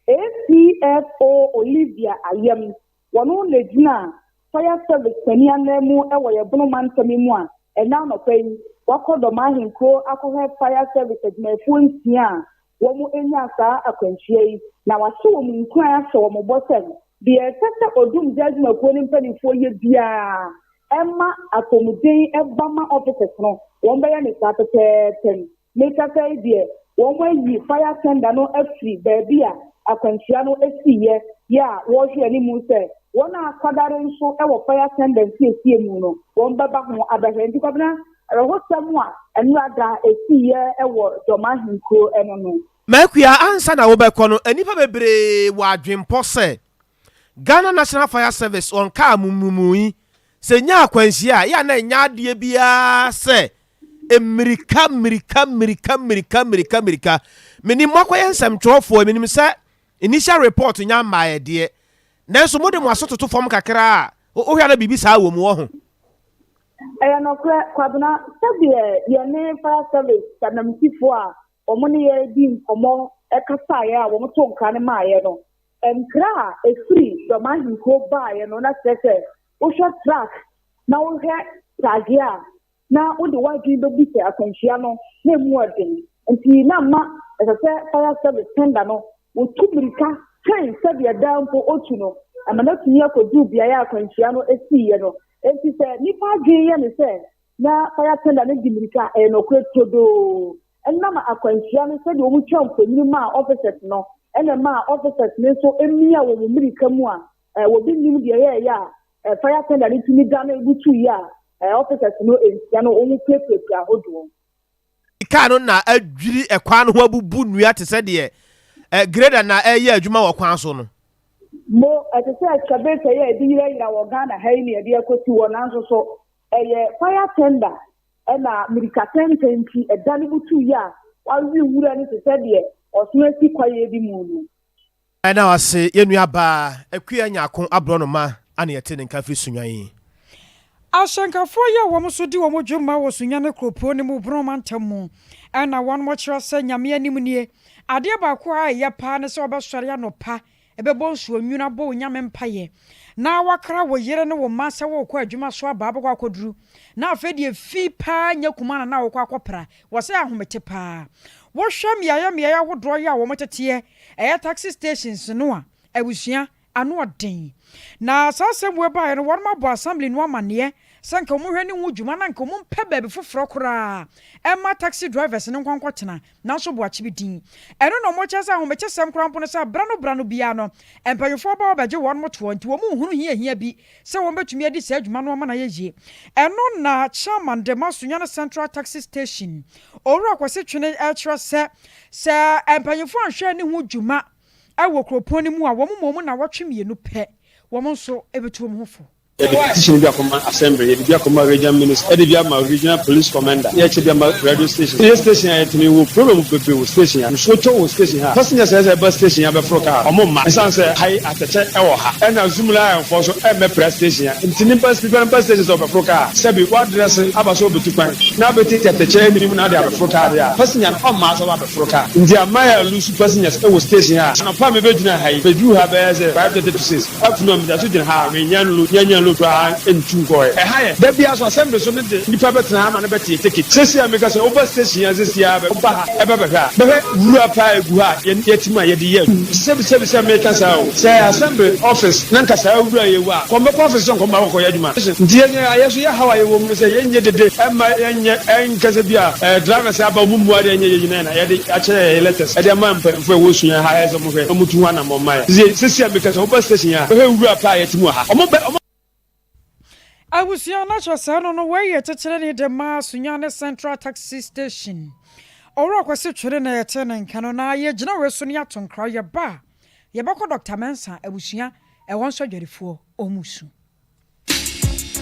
[SPEAKER 10] ACFO Olivia Ayam, wɔno na egyina Fire Service panin ananmu wɔ yɛn Bono mantam yi mu a ɛnnɛ anɔpa yi wakɔ Dɔm Ahenkuro akɔhwɛ Fire Service adwumayɛfoɔ nsia a wɔn nyaa saa akwanhyia yi na wahyɛ wɔn nkuran ahyɛ wɔn bɔ sɛ deɛ ɛsɛ sɛ Odumgya adwumakuo no mpanimfoɔ yɛ biara ɛma apɔmuden ba ma officers no wɔn bɛyɛ no saa pɛpɛɛpɛ. Mekasa yi deɛ, wɔayi fire tender no afiri baabi a akwanhyia no siiɛ yɛ a wɔrehwɛ anim sɛ wɔn a akwadare nso wɔ fire tender nsiesie mu no, wɔbɛba ho abɛhwɛ. Nti Kwabena, awerɛhosɛm a nnora da ɛsiiɛ wɔ Dɔm Ahenkuro no no.
[SPEAKER 3] M'Akua, ansa na wobɛkɔ no, nnipa bebree wɔ adwenpɔ sɛ Ghana National Fire Service wɔn kaa mumumui, sɛ ɛnya akwanhyia a, yɛ a na ɛnyɛ adeɛ biara sɛ mmirika mmirika mmirika mmirika mmirika mmirika. Menim moakɔyɛ nsɛmtwerɛfoɔ, menim sɛ initial report nya mmaeɛ deɛ, nanso mode mo aso toto fam kakra a, wohwɛ a na biribi saa wɔ mu wɔ ho.
[SPEAKER 10] Ɛyɛ nokorɛ, Kwabena, sɛdeɛ yɛne fire service ananmusifoɔ a wɔne yɛn di nkɔmmɔ kasaeɛ a wɔtoo nkra no maeɛ no, nkra a ɛfiri Dɔm Ahenkuro baeɛ no, na kyerɛ sɛ wohwɛ truck na wohwɛ pragea a, na wode w'adwene bɛbu sɛ akwanhyia no na ɛmu yɛ den nti na ama ɛsɛ sɛ fire service tender no wɔtu mmirika kyɛn sɛdeɛ daa mpo ɔtu no ama no atumi akɔduru beaeɛ a akwanhyia no siiɛ no. Enti sɛ nnipa adwene yɛ ne sɛ na fire tender no di mmirika a, ɛyɛ nokorɛ turodoo. Ɛnam akwanhyia no sɛdeɛ wɔtwa mfonini maa officers no ɛna ɛmaa officers no nso mia wɔn mmirika mu a wɔbi nnim deɛ ɛyɛɛyɛ a fire tender no tumi dane butuiɛ a officers no nsia no wɔn pirapirapira ahodoɔ.
[SPEAKER 3] Kaa no na adwiri kwan no ho abubu nnua te sɛ deɛ grader na ɛreyɛ adwuma wɔ kwan so no.
[SPEAKER 10] Mo, ɛte sɛ excavator yi a yɛde yerayera wɔ Ghana ha yi na yɛde akɔsi hɔ nanso so ɛyɛ fire tender na mmirika tɛntɛn nti ɛdane butuiɛ a wawe nwura no te sɛ deɛ ɔsono asi kwaeɛ bi mu no.
[SPEAKER 3] Yɛda wo ase yɛn nua baa Akua Nyarko Aborɔnoma a na yɛte ne nka firi Sunyani.
[SPEAKER 2] Ahyɛnkafoɔ yi a wɔn nso di wɔn dwuma wɔ Sunyani kuropɔn no mu Bono mantam mu na wɔn kyerɛ sɛ Nyame anim nie, adeɛ baako a ɛyɛ paa ne sɛ wɔbɛsɔre anɔpa bɛbɔ nsuo nwunu abɔ Onyame mpaeɛ na wakra wo yere ne wo mma sɛ worekɔ adwuma so aba abɛkɔ akɔduru na afei deɛ fi paa nyɛ kumaa na na wokɔ akɔpra wɔ sɛ ahomete paa. Wohwɛ mmeaeɛ mmeaeɛ ahodoɔ yi a wɔteteɛ ɛyɛ taxi stations no a, abusua, ano ɔden. Na saa asɛm wei baeɛ no, wɔnom abɔ assembly no amaneɛ sɛ nka wɔn hwɛ ne ho dwuma na nka wɔn mpɛ baabi foforɔ koraa mma taxi drivers no nkɔ nkɔtena, nanso boakye bi din. Ɛno na wɔkyerɛ sɛ ahomekyesɛm koraa mpo no sɛ bra no bra no biara no, mpanyinfoɔ ba hɔ bɛgye wɔnom toɔ, nti wɔn nhunu hiahia bi sɛ wɔn bɛtumi adi saa dwuma no ama no ayɛ yie. Ɛno na Chairman de ma Sunyani Central Taxi Station, Owura Kwasi Twene kyerɛ sɛ, sɛ mpanyinfoɔ anhwɛ anni ho dwuma wɔ kuropɔn no mu a, wɔn mmom nnawɔtwe mmienu pɛ, wɔn nso bɛtu wɔn ho fo.
[SPEAKER 4] Yɛde petition bi akɔma assembly, yɛde bi akɔma regional minister, yɛde bi ama regional police commander, na yɛkyɛ bi ama radio station. Yɛ station a yɛtumi wɔ problem bebree wɔ station ha. Nsuo tɔ wɔ station ha a, passengers a ɛsɛ sɛ ɛba station ha bɛforo car a, wɔn mma. Ɛsiane sɛ ha yi atɛkyɛ wɔ ha, ɛna Zoomlion foɔ nso ɛmmɛpra station ha nti, nipa nipa no ba station sɛ ɔbɛforo car a, sɛbi wadrɛse aba sɛ ɔbɛtu kwan na abɛtete atɛkyɛ anim na ade abɛforo car deɛ a, passenger no ɔmma sɛ ɔbɛforo car. Nti ama yɛ lose passengers wɔ station ha. Anɔpa a mebɛgyina ha yi, mebɛduru ha bɛyɛ sɛ 5:30 to 6. Afunu a meda so gyina ha a mennya nlo nya nlo koraa ntu nkɔɔɛ. Ɛha yɛ da biara so assembly so no de nnipa bɛtena ha ma no bɛteɛ ticket. Seesei a meka sɛ woba station ha seesei ara bɛ woba ha ɛbɛ bɛhwɛ a bɛhwɛ wura paa egu ha a yɛn yɛte mu a yɛde yɛ adwuma. Sɛbi sɛbi sɛ meka saa o sɛ assembly office na nka saa wura yi wɔ a kɔm bɛkɔ office sɛ nkɔm akɔkɔyɛ adwuma. Nti yɛn yɛ so yɛ haw a yɛwɔ mu ne sɛ yɛnyɛ dede ɛmma yɛnyɛ ɛnka sɛ bi a ɛɛ drivers aba wɔn mmua adeɛ nyɛ yɛ nyinaa na yɛde akyerɛ yɛn letters ɛde ama mpanyinfoɔ a ɛwɔ sua ha ɛsɛ wɔn hwɛ na wɔn tu ho anamɔn ma yɛn. Sisi sisi a meka sɛ woba station a bɛhwɛ wura paa a yɛte mu wɔ ha. Wɔn bɛ wɔn.
[SPEAKER 2] Abusua no akyerɛ sɛ no no wei yɛ titire de ma Sunyani Central Taxi Station. Owura Kwasi Twere na yɛte ne nka no na yɛgyina wei so ne ato nkra. Yɛba a, yɛbɛkɔ Dɔkta Mensah abusua. Ɛhɔ nso adwadifoɔ wɔn resu.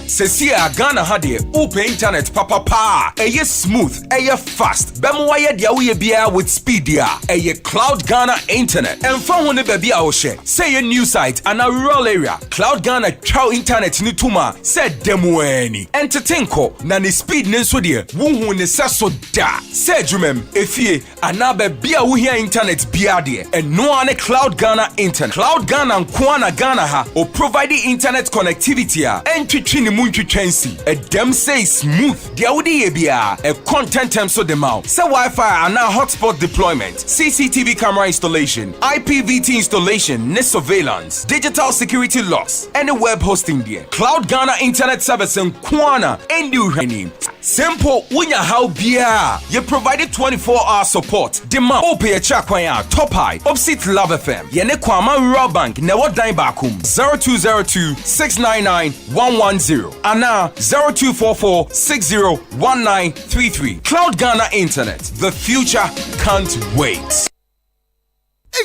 [SPEAKER 11] Sesie a Ghana ha deɛ wopɛ internet papa paa a ɛyɛ smooth, ɛyɛ fast, bɛma wayɛ deɛ woyɛ biara with speed deɛ a, ɛyɛ Cloud Ghana Internet. Ɛmfa ho ne baabi a wohyɛ, sɛ ɛyɛ new site anaa rural area, Cloud Ghana twa wo internet no tom a sɛ ɛda mu ara ni. Ɛntete nkɔ, na ne speed no nso deɛ wonhuu ne sɛso da. Sɛ adwumam, efie, Anaa baabi a wohia internet biara deɛ, ɛno ara ne Cloud Ghana Internet. Cloud Ghana nko ara na Ghana ha o provide internet connectivity a ɛntwetwe ne mu ntwitwa nsi. Ɛdɛm sei smooth, deɛ wode yɛ biara, ɛkɔ ntɛntɛm so de ma wo. Sɛ Wi-Fi anaa hotspot deployment, CCTV camera installation, IPVT installation ne surveillance, digital security locks, ɛne web hosting deɛ, Cloud Ghana Internet Service nko ara na ɛnni wo hwɛ. Sɛ mpo wonya haw biara a, yɛ provide 24 hour support de ma wo. Wopɛ yɛkyerɛ kwan a, Top High, opposite Love FM, yɛne Kwama Rural Bank na ɛwɔ dan baako mu, 0202 699 110 anaa 0244 60 1933. Cloud Ghana Internet, the future can't wait.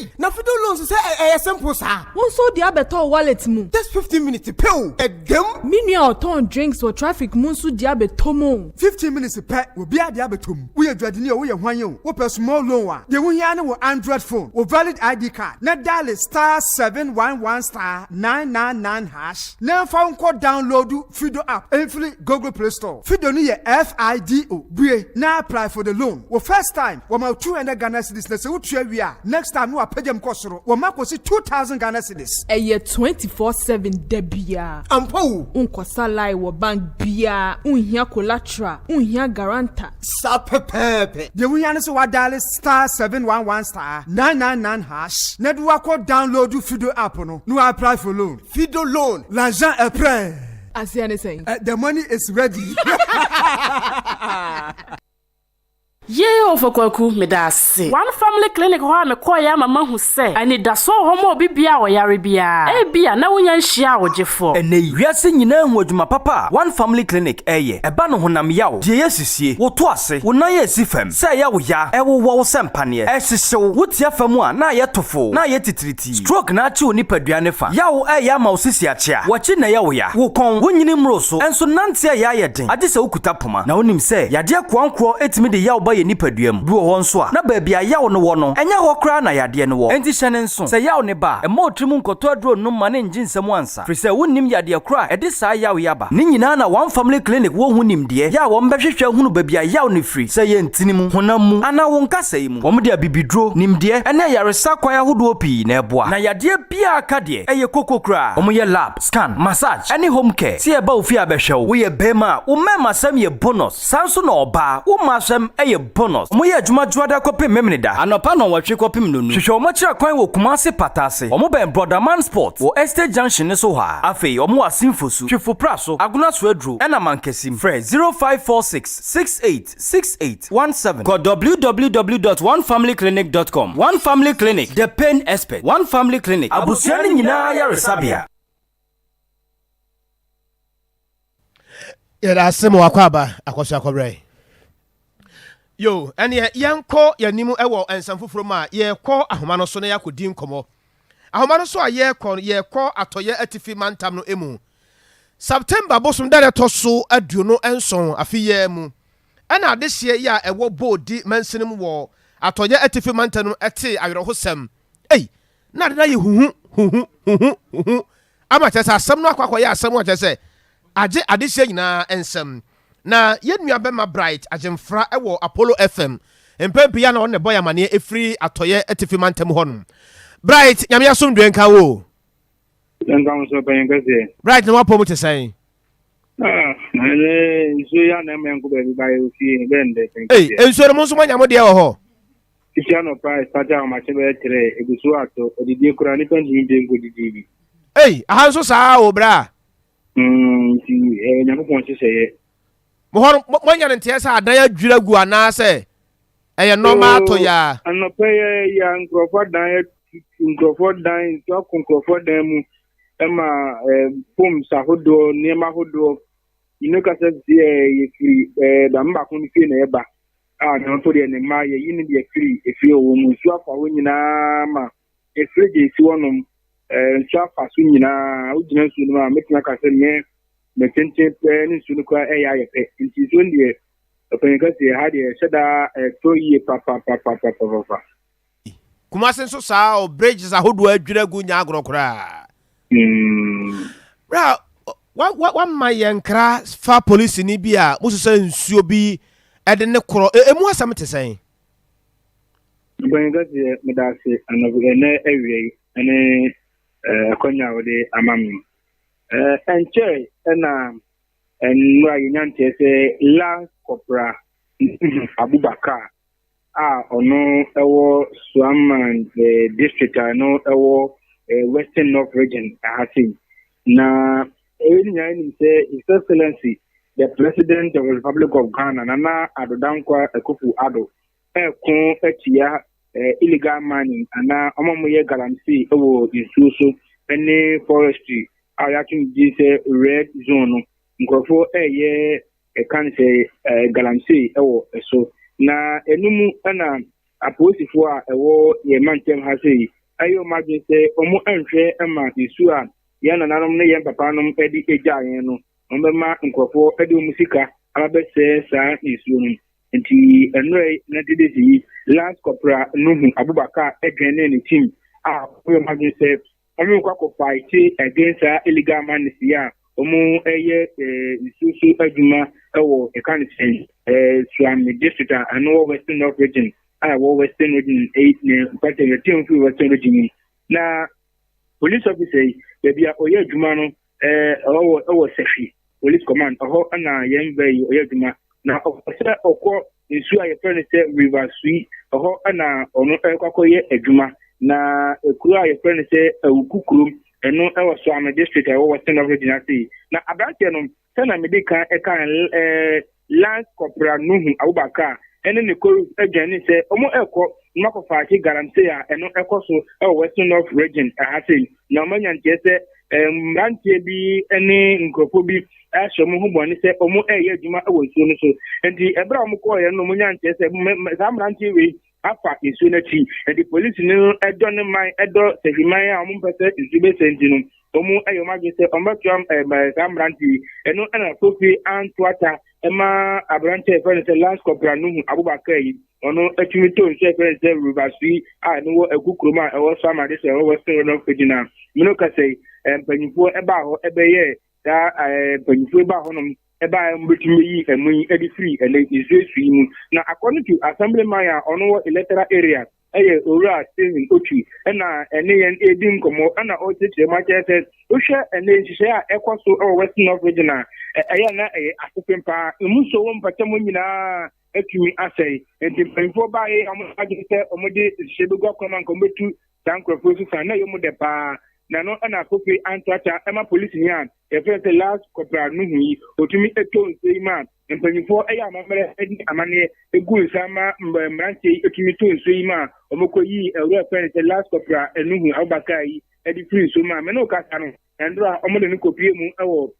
[SPEAKER 12] Ei na fido loans sɛ ɛyɛ simple saa.
[SPEAKER 13] Wo nso wode abɛtɔ wo wallet mu.
[SPEAKER 12] Just 15 minutes pɛ o, ɛdam.
[SPEAKER 13] Me nua a ɔtɔn drinks wɔ traffic mu nso de abɛtɔ mu o.
[SPEAKER 12] 15 minutes pɛ, obiara de abɛtɔ mu. Woyɛ dwadini o, woyɛ hwan o, wopɛ small loan a, deɛ wohia ara ne wo Android phone, wo valid ID card, na diale star 711 star 999 hash na ɛmfa wo nkɔ download Fido app mfiri Google Play Store. Fido no yɛ F-I-D-O. Bue na apply for the loan. Wo first time, wɔma wo 200 Ghana cedis na sɛ wotua wie a, next time no wɔapagya mu kɔ soro, wɔma kɔsi 2000 Ghana cedis.
[SPEAKER 13] Ɛyɛ 24/7 da biara.
[SPEAKER 12] Ampa o!
[SPEAKER 13] Wonkɔsa line wɔ bank biara, wonhia collateral, wonhia guarantor.
[SPEAKER 12] Saa pɛpɛɛpɛ. Deɛ wohia ne sɛ woadiale star 711 star 999 hash na de woakɔ download Fido app no na woapply for loan. Fido loan, l'argent est prêt.
[SPEAKER 13] Aseɛ ne sɛn?
[SPEAKER 12] The money is ready.
[SPEAKER 14] Yei Ɔfa Kwaku, meda ase. One Family Clinic hɔ a mekɔeɛ ama mahu sɛ anidasoɔ wɔ hɔ ma obi biara a ɔyare biara. Ebia na wonnya nhyiaa wo gyefoɔ.
[SPEAKER 15] Ɛnnɛ yi, wiase nyinaa ahu adwuma papa a One Family Clinic reyɛ. Ɛba no honam yaw, deɛ ɛyɛ sisie, wo to ase, wo nan a ɛsi fam, sɛ ɛyɛ wo ya, ɛwowɔ wo sɛ mpaneɛ, ɛhyehye wo, wotia fam a na ayɛ tofoo, na ayɛ titiritii. Stroke na akye wo nipadua ne fa. Yaw ɛyɛ ama wo sisi akyea. W'akyi na ɛyɛ wo ya. Wo kɔn, wo nyini mmoro so, nso nante ɛyɛ ayɛ den, agye sɛ wokuta poma. Na wonim sɛ, yadeɛ koankorɔ tumi de yaw ba yɛn nipadua mu. Bi wɔ hɔ nso a, na baabi a yaw no wɔ no, ɛnyɛ hɔ koraa na yadeɛ no wɔ. Enti hyɛ no nso, sɛ yaw no ba a, mma wo tirim nkɔtɔ aduro nnom ma no nngye nsam ansa, firi sɛ wonnim yadeɛ korɔ a ɛde saa yaw yi aba. Ne nyinaa na One Family Clinic wɔ ho nimdeɛ yɛ a wɔbɛhwehwɛ ahunu baabi a yaw no firi, sɛ ɛyɛ ntini mu, honam mu, anaa wo nkasɛe mu. Wɔde abibiduro, nimdeɛ, ne ayaresa kwan ahodoɔ pii na ɛboa. Na yadeɛ biara ka deɛ, ɛyɛ koko koraa. Wɔyɛ lab, scan, massage, ne home care. Sɛ yɛba wo fie abɛhwɛ wo, woyɛ barima a, wo mmarimasɛm yɛ bonus. Saa nso na ɔbaa, wo mmaasɛm yɛ bonus. Wɔyɛ adwuma Dwoada kɔpem Memeneda, anɔpa nnɔnwɔtwe kɔpem nnonu. Hwehwɛ wɔn akyiri akwan wɔ Kumasi Pata ase. Wɔbɛn Brɔdaman Sport wɔ Estate Junction no so hɔ ara. Afei wɔwɔ Asin Fosu, Twifo Praso, Agona Soaduro, ɛna Mankasim. Frɛ 0546 68 68 17. Kɔ www dot onefamilyclinic dot com. One Family Clinic, the pain expert. One Family Clinic, abusua no nyinaa ayaresabea.
[SPEAKER 3] Yɛda ase ma wakɔ aba akɔso akɔbrɛ. Yo, ɛneɛ yɛnkɔ yɛnim wɔ nsɛm foforɔ mu a yɛkɔ ahoma no so na yɛakɔdi nkɔmmɔ. Ahoma no so a yɛkɔ no, yɛkɔ atɔyɛ atifi mantam no mu. September bosom da a ɛtɔ so 27 afe yi ara mu na adehyeɛ yi a ɛwɔ Bodi mansini mu wɔ Atɔeɛ Atifi mantam no tee awerɛhosɛm. Ei, na ade no ayɛ huhu, huhu, huhu, huhu ama kyerɛ sɛ asɛm no akɔ akɔyɛ asɛm a kyerɛ sɛ agye adehyeɛ nyinaa nsam. Na yɛn nua bɛma Bright Agyemfra wɔ Apollo FM mpɛn pii a na ɔno na ɛbɔ yɛn amaneɛ ɛfiri Atɔeɛ Atifi mantam hɔnom. Bright, Nyame asomdwoeɛ nka wo o.
[SPEAKER 16] Nka wo nso panyin kɛseɛ.
[SPEAKER 3] Bright na wapɔ mu te sɛn?
[SPEAKER 16] Ah, ɛnɛ nsuo yi ana ɛma ɛnkɔ baabi ba yɛ ofie bɛn dɛ panyin
[SPEAKER 3] kɛseɛ. Ei, nsuo no mo nso moanya mo deɛ wɔ hɔ?
[SPEAKER 16] Titi anɔpa ɛsate ahomakye bɛyɛ trɛ egu so atɔ adidie koraa nipa ntumi mpie nkɔ didie bi.
[SPEAKER 3] Ei, aha nso saa o bra.
[SPEAKER 16] Mm, nti ɛyɛ Nyankopɔn nhyehyɛeɛ.
[SPEAKER 3] Mo hɔ no, moanya no nteɛ sɛ adan adwiri agu anaasɛ ɛyɛ nɔɔma atɔ yi ara?
[SPEAKER 16] Anɔpa yi ara yi a nkurɔfoɔ adan atutu, nkurɔfoɔ dan, nsuo akɔ nkurɔfoɔ dan mu ma foams ahodoɔ, nneɛma ahodoɔ. Mene kasa sisi ɛ yɛfiri ɛ dame baako no fie na ɛba a ne nso deɛ ne mma yɛyi ne deɛ firi efie ɔwɔ mu nsuo afa hɔ nyinaa ma efirigye esi hɔnom. Nsuo afa so nyinaa, wogyina nsuo no mu a, mɛtumi aka sɛ me me tenten pɛɛ ne nsuo no koraa ɛyɛ ayɛ pɛ. Nti nsuo no deɛ, ɔpanyin kɛseɛ, ha deɛ ɛhyɛ daa ɛtɔ yie papapapapapa.
[SPEAKER 3] Kumasi nso saa o, bridges ahodoɔ adwiri agu nyɛ agorɔ koraa. Bra, wama yɛn nkra fa polisini bi a mosu sɛ nsuo bi de ne korɔ, emu asɛm te sɛn?
[SPEAKER 16] Ɔpanyin kɛseɛ, meda ase anɔpa ɛnɛ awia yi ɛne akwanya a wode ama me. Ɛnkyɛe ɛna nnora yɛnya nteɛ sɛ Lance Corporal Nuhu Abubakar a ɔno ɛwɔ Suaman district a ɛno ɛwɔ Western North Region ɛha sei. Na ɛyɛ nyinaa nim sɛ His Excellency the President of the Republic of Ghana Nana Addo Dankwa Akufo-Addo reko atia illegal mining anaa wɔn a wɔyɛ galamsey wɔ nsuo so ne forestry a yɛato no din sɛ red zone no, nkurɔfoɔ reyɛ ɛka no sɛ galamsey wɔ so. Na ɛno mu na apolisifoɔ a ɛwɔ yɛn mantam ha sei ayɛ wɔn adwene sɛ wɔn nhwɛ ma nsuo a yɛn nananom ne yɛn papanom de gyaa yɛn no, wɔbɛma nkurɔfoɔ de wɔn sika aba bɛsɛe saa nsuo no. Nti ɛnora yi na days yi Lance Corporal Nuhu Abubakar dwɛnee ne team a wɔyɛ wɔn adwene sɛ wɔn rekɔ akɔ fight against saa illegal miners yi a wɔn ɛyɛ nsuo so adwuma wɔ ɛka ne sɛn Suame district a ɛno wɔ Western North Region a ɛwɔ Western Region ne mpɛtɛ yɛ team firi Western Region mu na police officer yi baabi a ɔyɛ adwuma no ɛwɔ ɛwɔ Sahwi Police Command, ɛhɔ na yɛn bɛ yi ɔyɛ adwuma. Na ɔpɛ sɛ ɔkɔ nsuo a yɛfrɛ no sɛ River Sui, ɛhɔ na ɔno ɛrekɔ akɔyɛ adwuma. Na ekuro a yɛfrɛ no sɛ Awuku kurom, ɛno ɛwɔ Suame District a ɛwɔ Western North Region ase yi. Na aberanteɛ no, sɛnea mede kan ɛka ɛɛ Lance Corporal Nuhu Abubakar ne ne colleagues dwane sɛ wɔrekɔ na wɔakɔfaakye galamsey a ɛno ɛkɔ so wɔ Western North Region ha sei. Na wɔanya nteɛ sɛ mmeranteɛ bi ne nkurɔfoɔ bi ahyɛ wɔn ho bɔne sɛ wɔreyɛ adwuma wɔ nsuo no so. Nti ɛberɛ a wɔkɔɔeɛ no wɔnya nteɛ sɛ saa mmeranteɛ wei afa nsuo no akyi. Nti polisi no dɔ ne man dɔ sahwiman a wɔmpɛ sɛ nsuo bɛsɛ nti no wɔn yɛ wɔn adwene sɛ wɔbɛtoa saa mmerante yi. Ɛno na Kofi Antoata ma aberante a yɛfrɛ no sɛ Lance Corporal Nuhu Abubakar yi, ɔno atumi tɔ nsu a yɛfrɛ no sɛ River Sui a ɛno wɔ Aku kurom a ɛwɔ Samade sɛ ɛwɔ Western Northern Region a mene kasa yi, mpanyinfoɔ baa hɔ bɛyɛɛ saa mpanyinfoɔ baa hɔnom ɛbaa a wɔbɛtumi ayi ɛmo yi de firi ɛnɛ nsuo esu yi mu. Na according to assemblyman a ɔno wɔ electoral area ɛyɛ Owura Stephen Otwi ɛna ɛne yɛn ɛredi nkɔmmɔ ɛna ɔrekyerɛkyerɛ mu akyerɛ sɛ wohwɛ ɛnɛ nhyehyɛe a ɛkɔ so ɛwɔ Western North Region a ɛyɛ na ɛyɛ asefem paa. Emu nso wɔ mpɔtam nyinaa atumi asɛe. Nti mpanyinfoɔ baeɛ a wɔn adwene sɛ wɔde nhyehyɛe bɛgu akwan mu anka wɔbɛtu saa nkurɔfoɔ yi so sa na ɛyɛ mu dɛ paa. Na ɛno ɛna Kofi Antoata ɛma polisini a yɛfrɛ no sɛ Lars Corporal Nuhu yi, ɔtumi tɔ nsuo yi ma mpanyinfoɔ yɛ amammerɛ ne amanneɛ gu nsa ma mmeranteɛ yi tumi tɔ nsuo yi ma wɔkɔyii awura yɛfrɛ no sɛ Lars Corporal Nuhu Abubakar yi de firi nsuo mu a me ne wo kasa no ɛndora a wɔde no kɔpie mu wɔ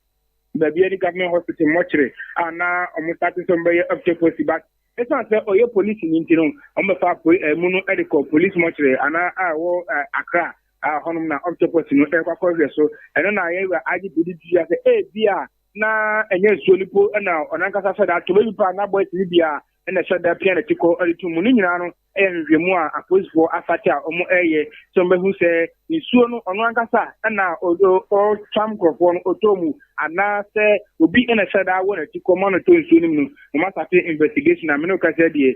[SPEAKER 16] baabi ne government hospital mmɔkyere a na wɔn start sɛ wɔbɛyɛ autopsy but ɛsiane sɛ ɔyɛ polisi ni nti no wɔbɛfa mu no de kɔ police mɔkyere anaa a ɛwɔ Accra a hɔnom na octopus no rekɔ akɔhwɛ so. Ɛno na yɛn wura agye biribi dua sɛ ebi a na ɛnyɛ nsuo no po na ɔno ankasa hyɛ da ato baabi pa na boys no bi a ɛna ɛhyɛ da pia n'akyi kɔ de to mu. Ne nyinaa no yɛ nhwehwɛmu a apolisifoɔ asate a wɔreyɛ sɛ wɔbɛhu sɛ nsuo no ɔno ankasa na ɔtwam nkurɔfoɔ no ɔtɔ mu anaasɛ obi na ɛhyɛ da wɔ n'akyi kɔ ma no tɔ nsuo no mu no. Wɔn asate investigation a me ne wo kasa deɛ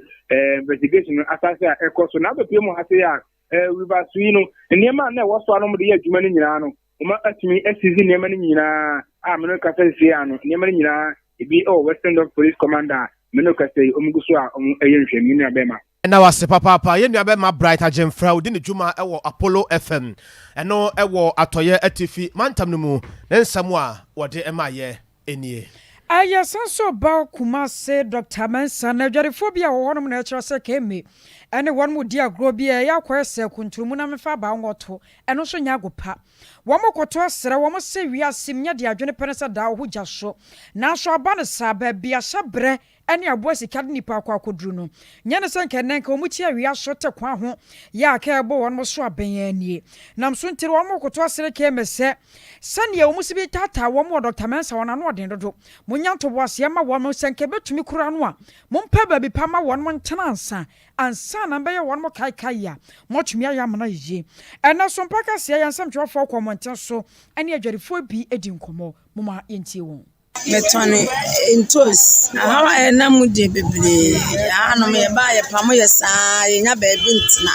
[SPEAKER 16] investigation no asase a ɛkɔ so na abɛpue mu ha se a River Sui no, nneɛma a na ɛwɔ so a na wɔde yɛ adwuma no nyinaa no, wɔatumi asizi nneɛma no nyinaa a me no kasa sie ano. Nneɛma no nyinaa, ebi wɔ Western North Police Command a me no kasa yi, wɔn gu so a wɔyɛ nhwɛmu, me nua bɛrima.
[SPEAKER 3] Yɛda wo ase papaapa yɛn nua bɛma Bright Agyemfra odi ne dwuma wɔ Apollo FM ɛno wɔ Atɔeɛ Atifi mantam no mu ne nsɛm a wɔde ma yɛ nie.
[SPEAKER 2] Ɛyɛ san so ba Kumase Dɔkta Mensah na adwadifoɔ bi a wɔwɔ hɔnom na ɛkyerɛ sɛ Kemi ne wɔn redi agorɔ bi a ɛyɛ akɔyɛ sɛ kunturu mu na mefa abaa nwɔto, ɛno nso nyɛ ago pa. Wɔn koto srɛ wɔn sɛ wiase mu nyɛ deɛ adwene pɛ ne sɛ daa wo ho gya so. Nanso aba no saa, baabi a hyɛbrɛ ne aboa sika de nnipa akɔ akɔduru no. Nyɛ ne sɛ nka ɛnnɛ nka wɔn ti awia so te kwan ho yɛ a ka ɛbɔ wɔn so abɛn ara nie. Nam so nti no wɔn rekoto asere KMS sɛ sɛdeɛ wɔn si bi taataa wɔn wɔ Dɔkta Mensah wɔn ano ɔden dodo. Monnya ntoboaseɛ mma wɔn, sɛ nka ɛbɛtumi koraa no a mompɛ baabi pa mma wɔn ntena ansa ansa na mobɛyɛ wɔn kaekae a moatumi ayɛ amena yiye. Ɛnnɛ so mpa kaseɛ yɛn nsɛmtwerɛfoɔ kɔ mmɔnten so ne adwadifoɔ bi di nkɔmmɔ. Momma yɛntie wɔn.
[SPEAKER 17] Metɔn ntoos. Ahaw a yɛnam mu deɛ bebree. Hanom yɛba a yɛpamo yɛ saa yɛnya baabi ntena.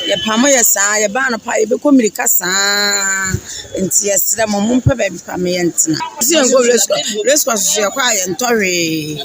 [SPEAKER 17] Yɛpamo yɛ saa yɛba anɔpa a yɛbɛkɔ mmirika saa nti yɛsrɛ mo mompɛ baabi pa ma yɛntena. Sɛ yɛnkɔ race course, race course so yɛkɔ a yɛntɔ hwee.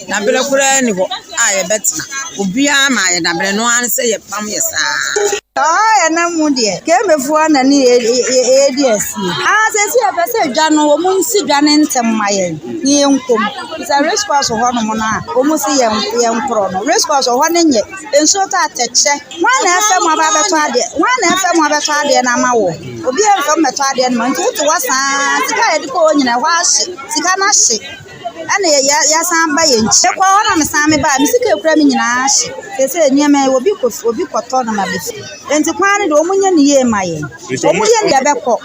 [SPEAKER 17] Daberɛ koraa nni hɔ a yɛbɛtena. Obiara ma yɛn daberɛ no ara ne sɛ yɛpam yɛ saa.
[SPEAKER 10] Ɔhaw a yɛnam mu deɛ, Kembefoɔ na ne yɛredi asie. Ah, seesei yɛpɛ sɛ dwa no, wɔn nsi dwa no ntɛm ma yɛn na yɛnkɔ mu. Sɛ race course hɔnom no a, wɔn se yɛn yɛnkorɔ no. Race course hɔ no nyɛ, nsuo tɔ atɛkyɛ. Hwan na ɛfɛ mu aba abɛtɔ adeɛ? Hwan na ɛfɛ mu abɛtɔ adeɛ no ama wo? Obi amfa mu mmɛtɔ adeɛ no ma nti wote hɔ saa sika a yɛde kɔ hɔ nyinaa ɛhɔ ahye, sika no ahye. Ɛna yɛ yɛsan ba yɛn nkyi. Mekɔɔ hɔ na mesan mebaa me sika ekura me nyinaa ahye. Seesei nneɛma yi obi kɔ obi kɔtɔ na ma bɛfi. Nti kwan no deɛ wɔn nyɛ ne yie ma yɛn. Wɔn yɛ ne yɛbɛkɔ.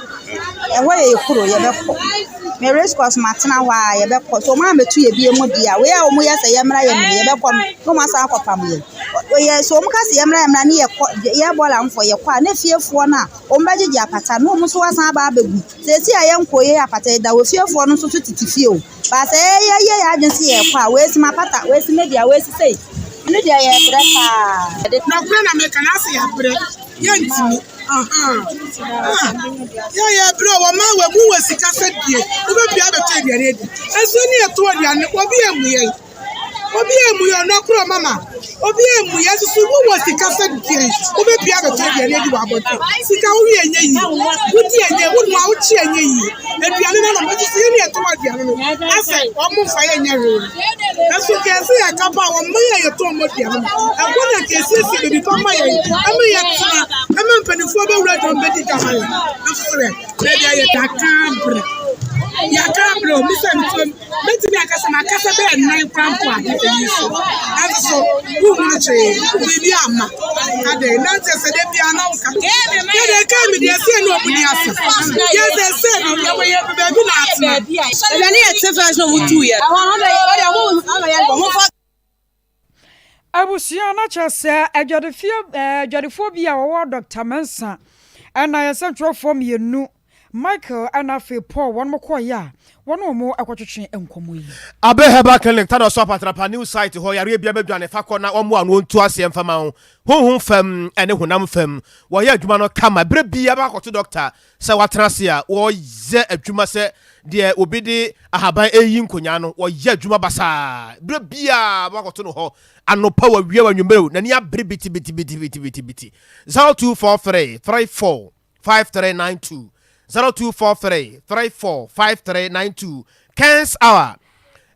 [SPEAKER 10] Ɛhɔ yɛ yɛ kuro yɛbɛkɔ. Me race course matena hɔ a yɛbɛkɔ. So wɔn ambɛtu yɛ bie mu deɛ a wei a wɔn yɛ sɛ yɛmmra yɛmmra yɛbɛkɔ no na wɔn asan akɔpam yɛn. Yɛ so wɔn ka sɛ yɛmmra yɛmmra ne yɛkɔ yɛ bɔɔla nfɔ yɛkɔ a ne fiefoɔ no a wɔn bɛgyegye apata na wɔn nso asan aba abɛgu. Seesei a yɛnkɔɔ yei apata yi da wɔ fiefoɔ no nso so tete fie o. But sɛ yɛyɛ yɛ yɛn adwene sɛ yɛrekɔ a, wei si m'apata, wei si me dea, wei si sei. Ɛno deɛ yɛrebrɛ paa.
[SPEAKER 18] Nɔkorɛ na meka na ase yɛabrɛ yɛntumi ahaa ah yɛ yɛbrɛ wɔ ma wɔ mu wɔ sika sɛ die wobɛpia abɛtɔ aduane adi nso ne yɛtɔ aduane obi ammu yɛn. Obi ammu yɛn ɔnɔ korɔ mama. Obi ammu yɛn nso so wowɔ sika sɛ deɛn wobɛpie abɛtɔ aduane adi wɔ abɔnten. Sika wowe ɛnyɛ yie. Wodi ɛnyɛ wonoa wokye ɛnyɛ yie. Aduane no nom nso so yɛne yɛtɔn aduane no asɛ wɔn mfa yɛn nyɛ hwee. Nso nka ɛsɛ yɛ ka pa wɔn mma yɛ yɛtɔn wɔn aduane no. Ɛhɔ na nka esiesie baabi pa ma yɛn ɛma yɛtena ɛma mpanimfoɔ bɛwura dwom bɛdi dwa ma yɛn. Nso so yɛ baabi a yɛka abrɛ. Yɛaka abrɛ o misa ntuam. Mɛtumi aka sɛ makasa bɛyɛ nnan koraa mpo a eyi so. Nanso so wohunu hwee, biribi amma. Adɛn, na nkyɛ sɛ da biara na woka. Yɛ deɛ ɛkaa me deɛ sɛ ne ɔmo ni ase. Yɛ sɛ sɛ no yɛwɔ yɛ baabi na atena.
[SPEAKER 17] Ɛna yɛ te fɛn sɛ ɔmo tu yɛ.
[SPEAKER 2] Abusua no kyerɛ sɛ adwadifie adwadifoɔ bi a wɔwɔ Dɔkta Mensah ɛna yɛn sɛntwerɛfoɔ mmienu Michael ɛna afei Paul wɔn kɔeɛ a wɔne wɔn kɔtwetwe nkɔmmɔ yi.
[SPEAKER 3] Abe Herbal Clinic, Tadɔso Apatrapa New Site hɔ, yareɛ biara bɛdwane, fa kɔ na wɔmmoa wo na wɔntu aseɛ mfa ma wo, honhom fam ne honam fam. Wɔyɛ adwuma no kama. Berɛ biara bɛakɔto dɔkta sɛ watena ase a wɔyɛ adwuma sɛ deɛ obi de ahaban reyi nkonyaa no, wɔyɛ adwuma basaa. Berɛ biara bɛakɔto no hɔ, anɔpa o, awia o, anwummerɛ o, n'ani abere bitibitibitibitibiti. 0243 34 5392 0243 34 5392 Ken's Hour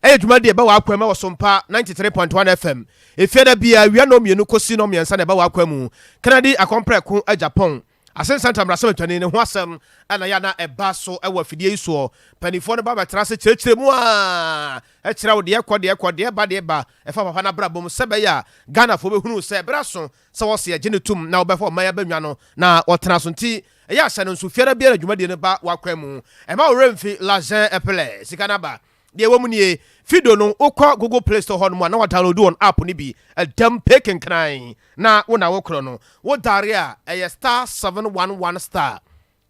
[SPEAKER 3] ɛyɛ dwumadi ɛba w'akwan mu wɔ Sompa 93.1 FM. Efie da biara awia nnɔnmienu kɔsi nnɔnmiɛnsa na ɛba w'akwan mu. Kennedy Akɔmprɛko Agyapong, Asensantam mmarahyɛbadwani ne ho asɛm na yɛ a na ɛba so wɔ afidie yi soɔ. Mpanimfoɔ no ba bɛtena ase kyerɛkyerɛ mu a kyerɛ wo deɛ ɛkɔ deɛ ɛkɔ, deɛ ɛba deɛ ɛba ɛfa papa no abrabɔ mu sɛ ɛbɛyɛ a Ghanafoɔ bɛhunu sɛ berɛ aso sɛ wɔse yɛgye no tom na wɔbɛfa ɔman abannwa no na wɔtena so nti ɛyɛ a hyɛ no nso fiada biara dwumadie no ba w'akwan mu. Ɛmma wo werɛ mfi L'argent est plein, sika no aba. Deɛ ɛwɔ mu nie, Fido no wokɔ Google Play Store hɔ nom a na wa download wɔn app no bi, ɛdam pee kenkran na wo na wokorɔ no. Wo dare a ɛyɛ star 711 star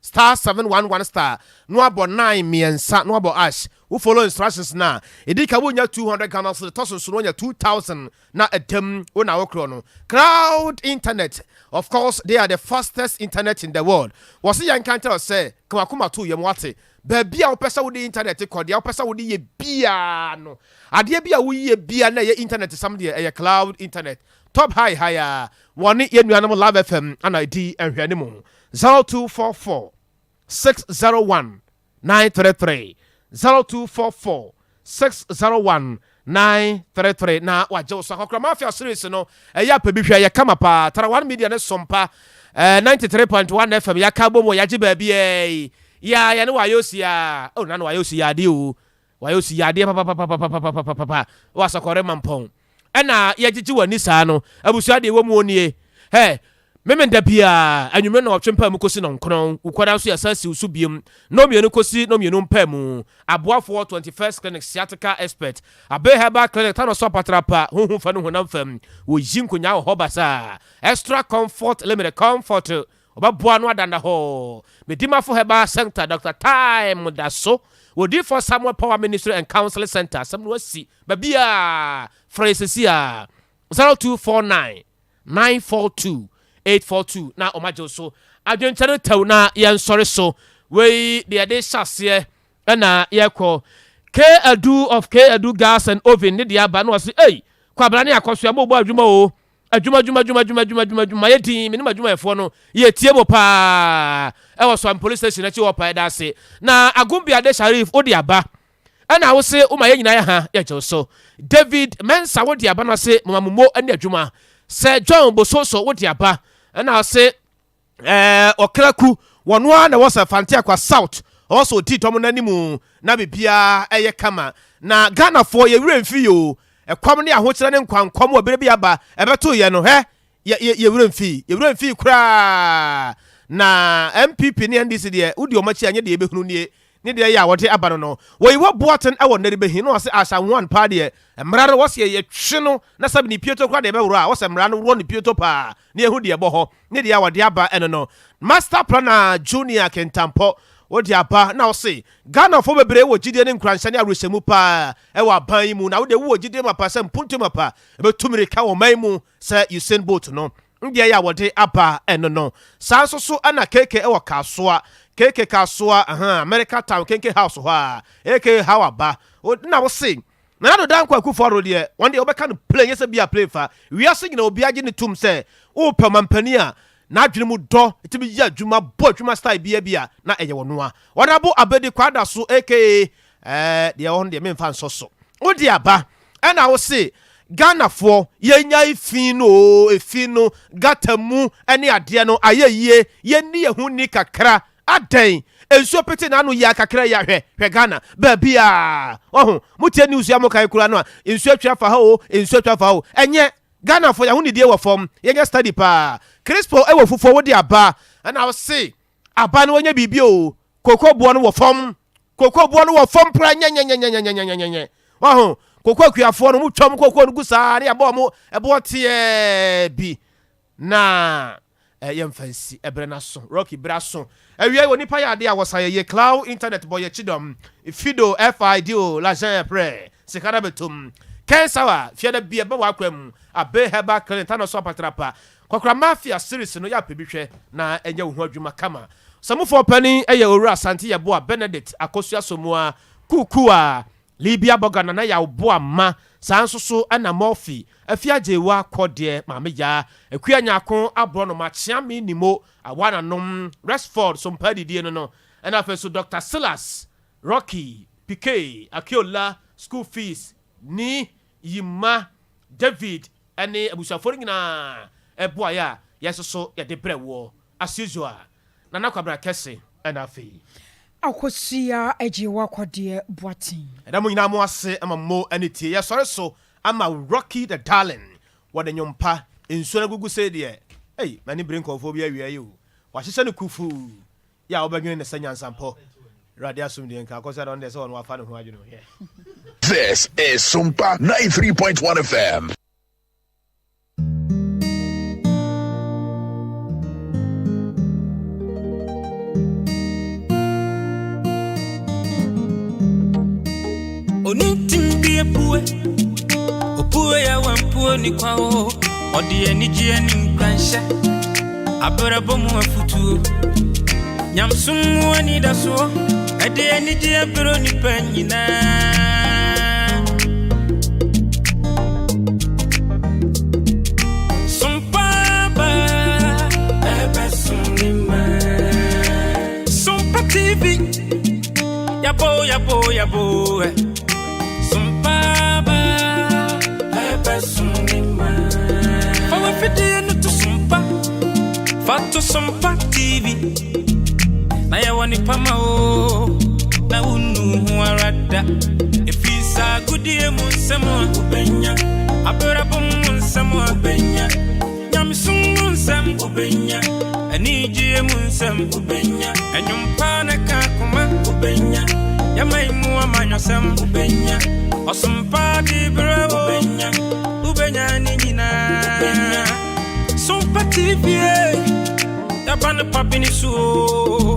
[SPEAKER 3] star 711 star na wabɔ 9 mmiɛnsa na wabɔ ash. Wo follow instructions no a, ɛdi ka wonya 200 Ghana cedis, ɛtɔ so nso no woanya 2000 na ɛdam wo na wokorɔ no. Crowd internet, of course they are the fastest internet in the world. Wɔse yɛnka nkyerɛ wo sɛ ka w'akoma to yam wate. Baabi a wopɛ sɛ wode internet kɔ, deɛ wopɛ sɛ wode yɛ biara no, adeɛ bi a woyɛ biara na ɛyɛ internet sam deɛ, ɛyɛ cloud internet. Top high high a, wɔne yɛn nuanom Love FM ana ɛdi nhwɛanimu. 0244 601 933 0244 601 933 na wagye wo so. Akɔkora Mafia series no ɛyɛ apɛ bi hwɛ, ɛyɛ kama paa. Tara One Media ne Sompa eh, 93.1 FM yɛaka bom wɔ yɛagye baabi ɛɛ yi. Ya yɛne wayɛ osi ya. Oh, na no wayɛ osi ya adeɛ o. Wayɛ osi yadeɛ papapapapapapapa wɔ asɔkɔre mampɔn. Ɛna yɛgyegye w'ani saa no, abusua deɛ ɛwɔ mu nie. Hɛ, Memenda biara, anwummere nnɔwɔtwe mpaamu kɔsi nnɔnkron, Wukuada nso yɛsan siw so biom, nnɔnmienu kɔsi nnɔnmienu mpaamu. Aboafoɔ, 21st Clinic, Sciatica Expert, Abbey Herbal Clinic, Tano so apatrapa, honhom fa ne honam fam, wɔyi nkonyaa wɔ hɔ basaa. Extra Comfort Limited, Comfort, wɔbɛboa no adanda hɔ. Medimafo Herbal Centre, Doctor Time da so. Odiyifoɔ Samuel Power Ministry and Counseling Centre, asɛm no asi baabiara, frɛ yɛn seesei ara, 0249 942 842 na wɔn agye wo so. Adwenkyerɛ no tɛw na yɛnsɔre so. Wei deɛ yɛde hyɛ aseɛ ɛna yɛkɔ. K Adu of K Adu Gas and Oven ne deɛ aba na ɔse ei Kwabena ne Akɔsoa mo bɔ adwuma o adwuma adwuma adwuma adwuma adwuma adwuma adwuma yɛ din me ne m'adwumayɛfoɔ no yɛtie mo paa ɛwɔ Soame Police Station akyi hɔ paa ɛda ase na Agumbiade Sharif wode aba Ɛna wo se woma yɛn nyinaa yɛ ha yɛ gyew so. David Mensah wo de aba na ɔse moma mo mo ne adwuma. Sir John Bososo wo de aba ɛna ɔse ɛɛ ɔkra ku wɔno ara na ɛwɔ sɛ Fante Akwa South ɔwɔ sɛ ɔdi dɔm no anim na biribiara ɛyɛ kama. Na Ghanafoɔ yɛ werɛ mfi yɛ o ɛkɔm ne ahokyerɛ ne nkwankɔm wɔ berɛ bi aba ɛbɛto yɛ no hɛ yɛ yɛ yɛ werɛ mfii yɛ werɛ mfii koraa na NPP ne NDC deɛ wodi wɔn akyi a nyɛ deɛ yɛbɛhunu nie ne deɛ yɛ a wɔde aba no no wɔyi wɔ boaten wɔ nnɛribehi na wɔse asa one paa deɛ mmara no wɔse yɛtwe no na sɛbi ne pieto koraa deɛ ɛbɛworɔ a wɔsɛ mmara no worɔ ne pieto paa na yɛhu deɛ ɛbɔ hɔ ne deɛ a wɔde aba ɛno no Master Planner Junior Kentampɔ wode aba na wɔse Ghanafoɔ bebree wɔ gyidie ne nkuranhyɛ ne awerɛhyɛmu paa ɛwɔ aban yi mu na wodeɛ wowɔ gyidie mapa sɛ mpuntuo mapa ɛbɛtu mmirika wɔ ɔman mu sɛ Usain Bolt no deɛ yɛ a wɔde aba ɛno no. Saa nso so na KK wɔ Kasoa, KK Kasoa, ahaa, America Town, Kenke House hɔ a, aka How aba. O, na wo se, Nana Addo Dankwa Akufo Addo deɛ, wɔn deɛ wobɛka no plain, nyɛ sɛ bi a plain fa. Wiase nyina obiara gye no tom sɛ wopɛ ɔmampanin a n'adwene mu dɔ, tumi yɛ adwuma, bɔ adwuma style biara bi a, na ɛyɛ ɔno a. Honourable Abedi Kwadaso aka ɛɛ, deɛ ɛwɔ hɔ no deɛ memfa nsɔ so. Wode aba. Ɛna wo se Ghanafoɔ yɛnyae fi no oo efi no gutter mu ne adeɛ no ayɛ yie yɛnni yɛn ho ni kakra adɛn nsuo pete n'ano yia kakra yi a hwɛ hwɛ Ghana baabiaa wahu motie news yi a mokan koraa no a nsuo atwi afa ha oo nsuo atwi afa ha oo ɛnyɛ Ghanafoɔ yɛn ahonidie wɔ fam yɛnyɛ study paa Crispo ɛwɔ fufuo wode aba ɛna wo se aba no wanya biribi oo Koko boɔ no wɔ fam. Koko boɔ no wɔ fam pora nyɛnyɛnyɛnyɛnyɛnyɛnyɛ. Waho, koko akuafoɔ no, wɔn twam koko no gu saa ne yɛbɔ wɔn ɛboɔ teɛ bi. Na eh, yɛmfa nsi ɛberɛ no aso. Rocky berɛ aso. Awia yi wɔ nipa yɛ adeɛ a wɔsan yɛ yie. Cloud internet bɔ yɛ kyidɔm. Fido, F-I-D-O, Lajen prɛ. Sika no abɛtom. Ken Sawa, fiada bi ɛbɛ wɔ akwa mu. Abe Herbal Clinic, Tano so apatrapa. Kwakora Mafia series no yɛ apɛ bi hwɛ na ɛnyɛ wo ho adwuma kama. Ɔsamufoɔ panin yɛ Owura Asante Yeboah Benedict Akosua Somoa Kuukua Libya Bɔga Nana Yaw Boamma saa nso so na Murphy Afia Gyewa Kɔdeɛ Maame Yaa Akua Nyarko Aborɔnoma Kyeame Nimo Awa Nanom Rexford Sompa Adidie no no ɛna afei nso Doctor Silas Rocky Pikey Akiola School Fees Ni Yima David ne abusuafoɔ no nyinaa boaeɛ a yɛn nso so yɛde brɛ woɔ as usual. Nana Kwabena Kɛse ɛna afei.
[SPEAKER 2] Akosua Agyewa Kɔdeɛ Boateng.
[SPEAKER 3] Yɛda mo nyinaa mo ase ma mo ani tie. Yɛsɔre so ama Rocky the Darling wɔ ne nwom pa, Nsuo no agugu sei deɛ, ei m'ani bere nkurɔfoɔ bi awia yi o. Wahyehyɛ no kufuu. Yɛ a wobɛdwene ne sɛ nyansampɔ. Awurade asomdwoeɛ nka akɔsi ada ɔno deɛ sɛ ɔno wafa ne ho adwene o yeah.
[SPEAKER 19] This is Sumpa 93.1 FM.
[SPEAKER 20] Ɔde anigyeɛ ne nkuranhyɛ abrabɔ mu afotuo nyamsom mu anidasoɔ ɛde anigyeɛ berɛ nipa nyinaa Sompa ba ɛbɛsom ne ma Sompa TV yabo yabo yabo Sompa ba ɛbɛsom ne ma Fa w'afidie no to Sompa fa to Sompa TV na yɛwɔ nipa ma o na wonu. wo ho ara da. Ɛfiri saa agodie mu nsɛm a wobɛnya, abrabɔ mu nsɛm a wobɛnya, nyamesom mu nsɛm wobɛnya, anigyeɛ mu nsɛm wobɛnya, ɛnwom pa ne ka koma wobɛnya, yɛman mu amanyɔsɛm wobɛnya, ɔsom pa de berɛ wo wobɛnya, wobɛnya ne nyinaa. Sompa TV, yɛaba no pa bi ne so o.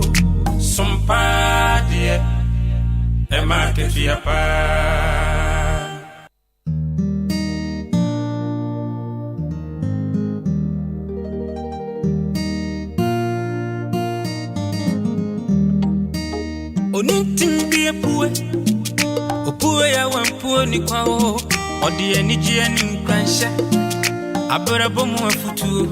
[SPEAKER 20] Sompa deɛ, ɛma akatua paa. Onintim bi apue, opue yɛ wampue ni kwa o. Ɔde anigyeɛ ne nkuranhyɛ, abrabɔ mu afotuo.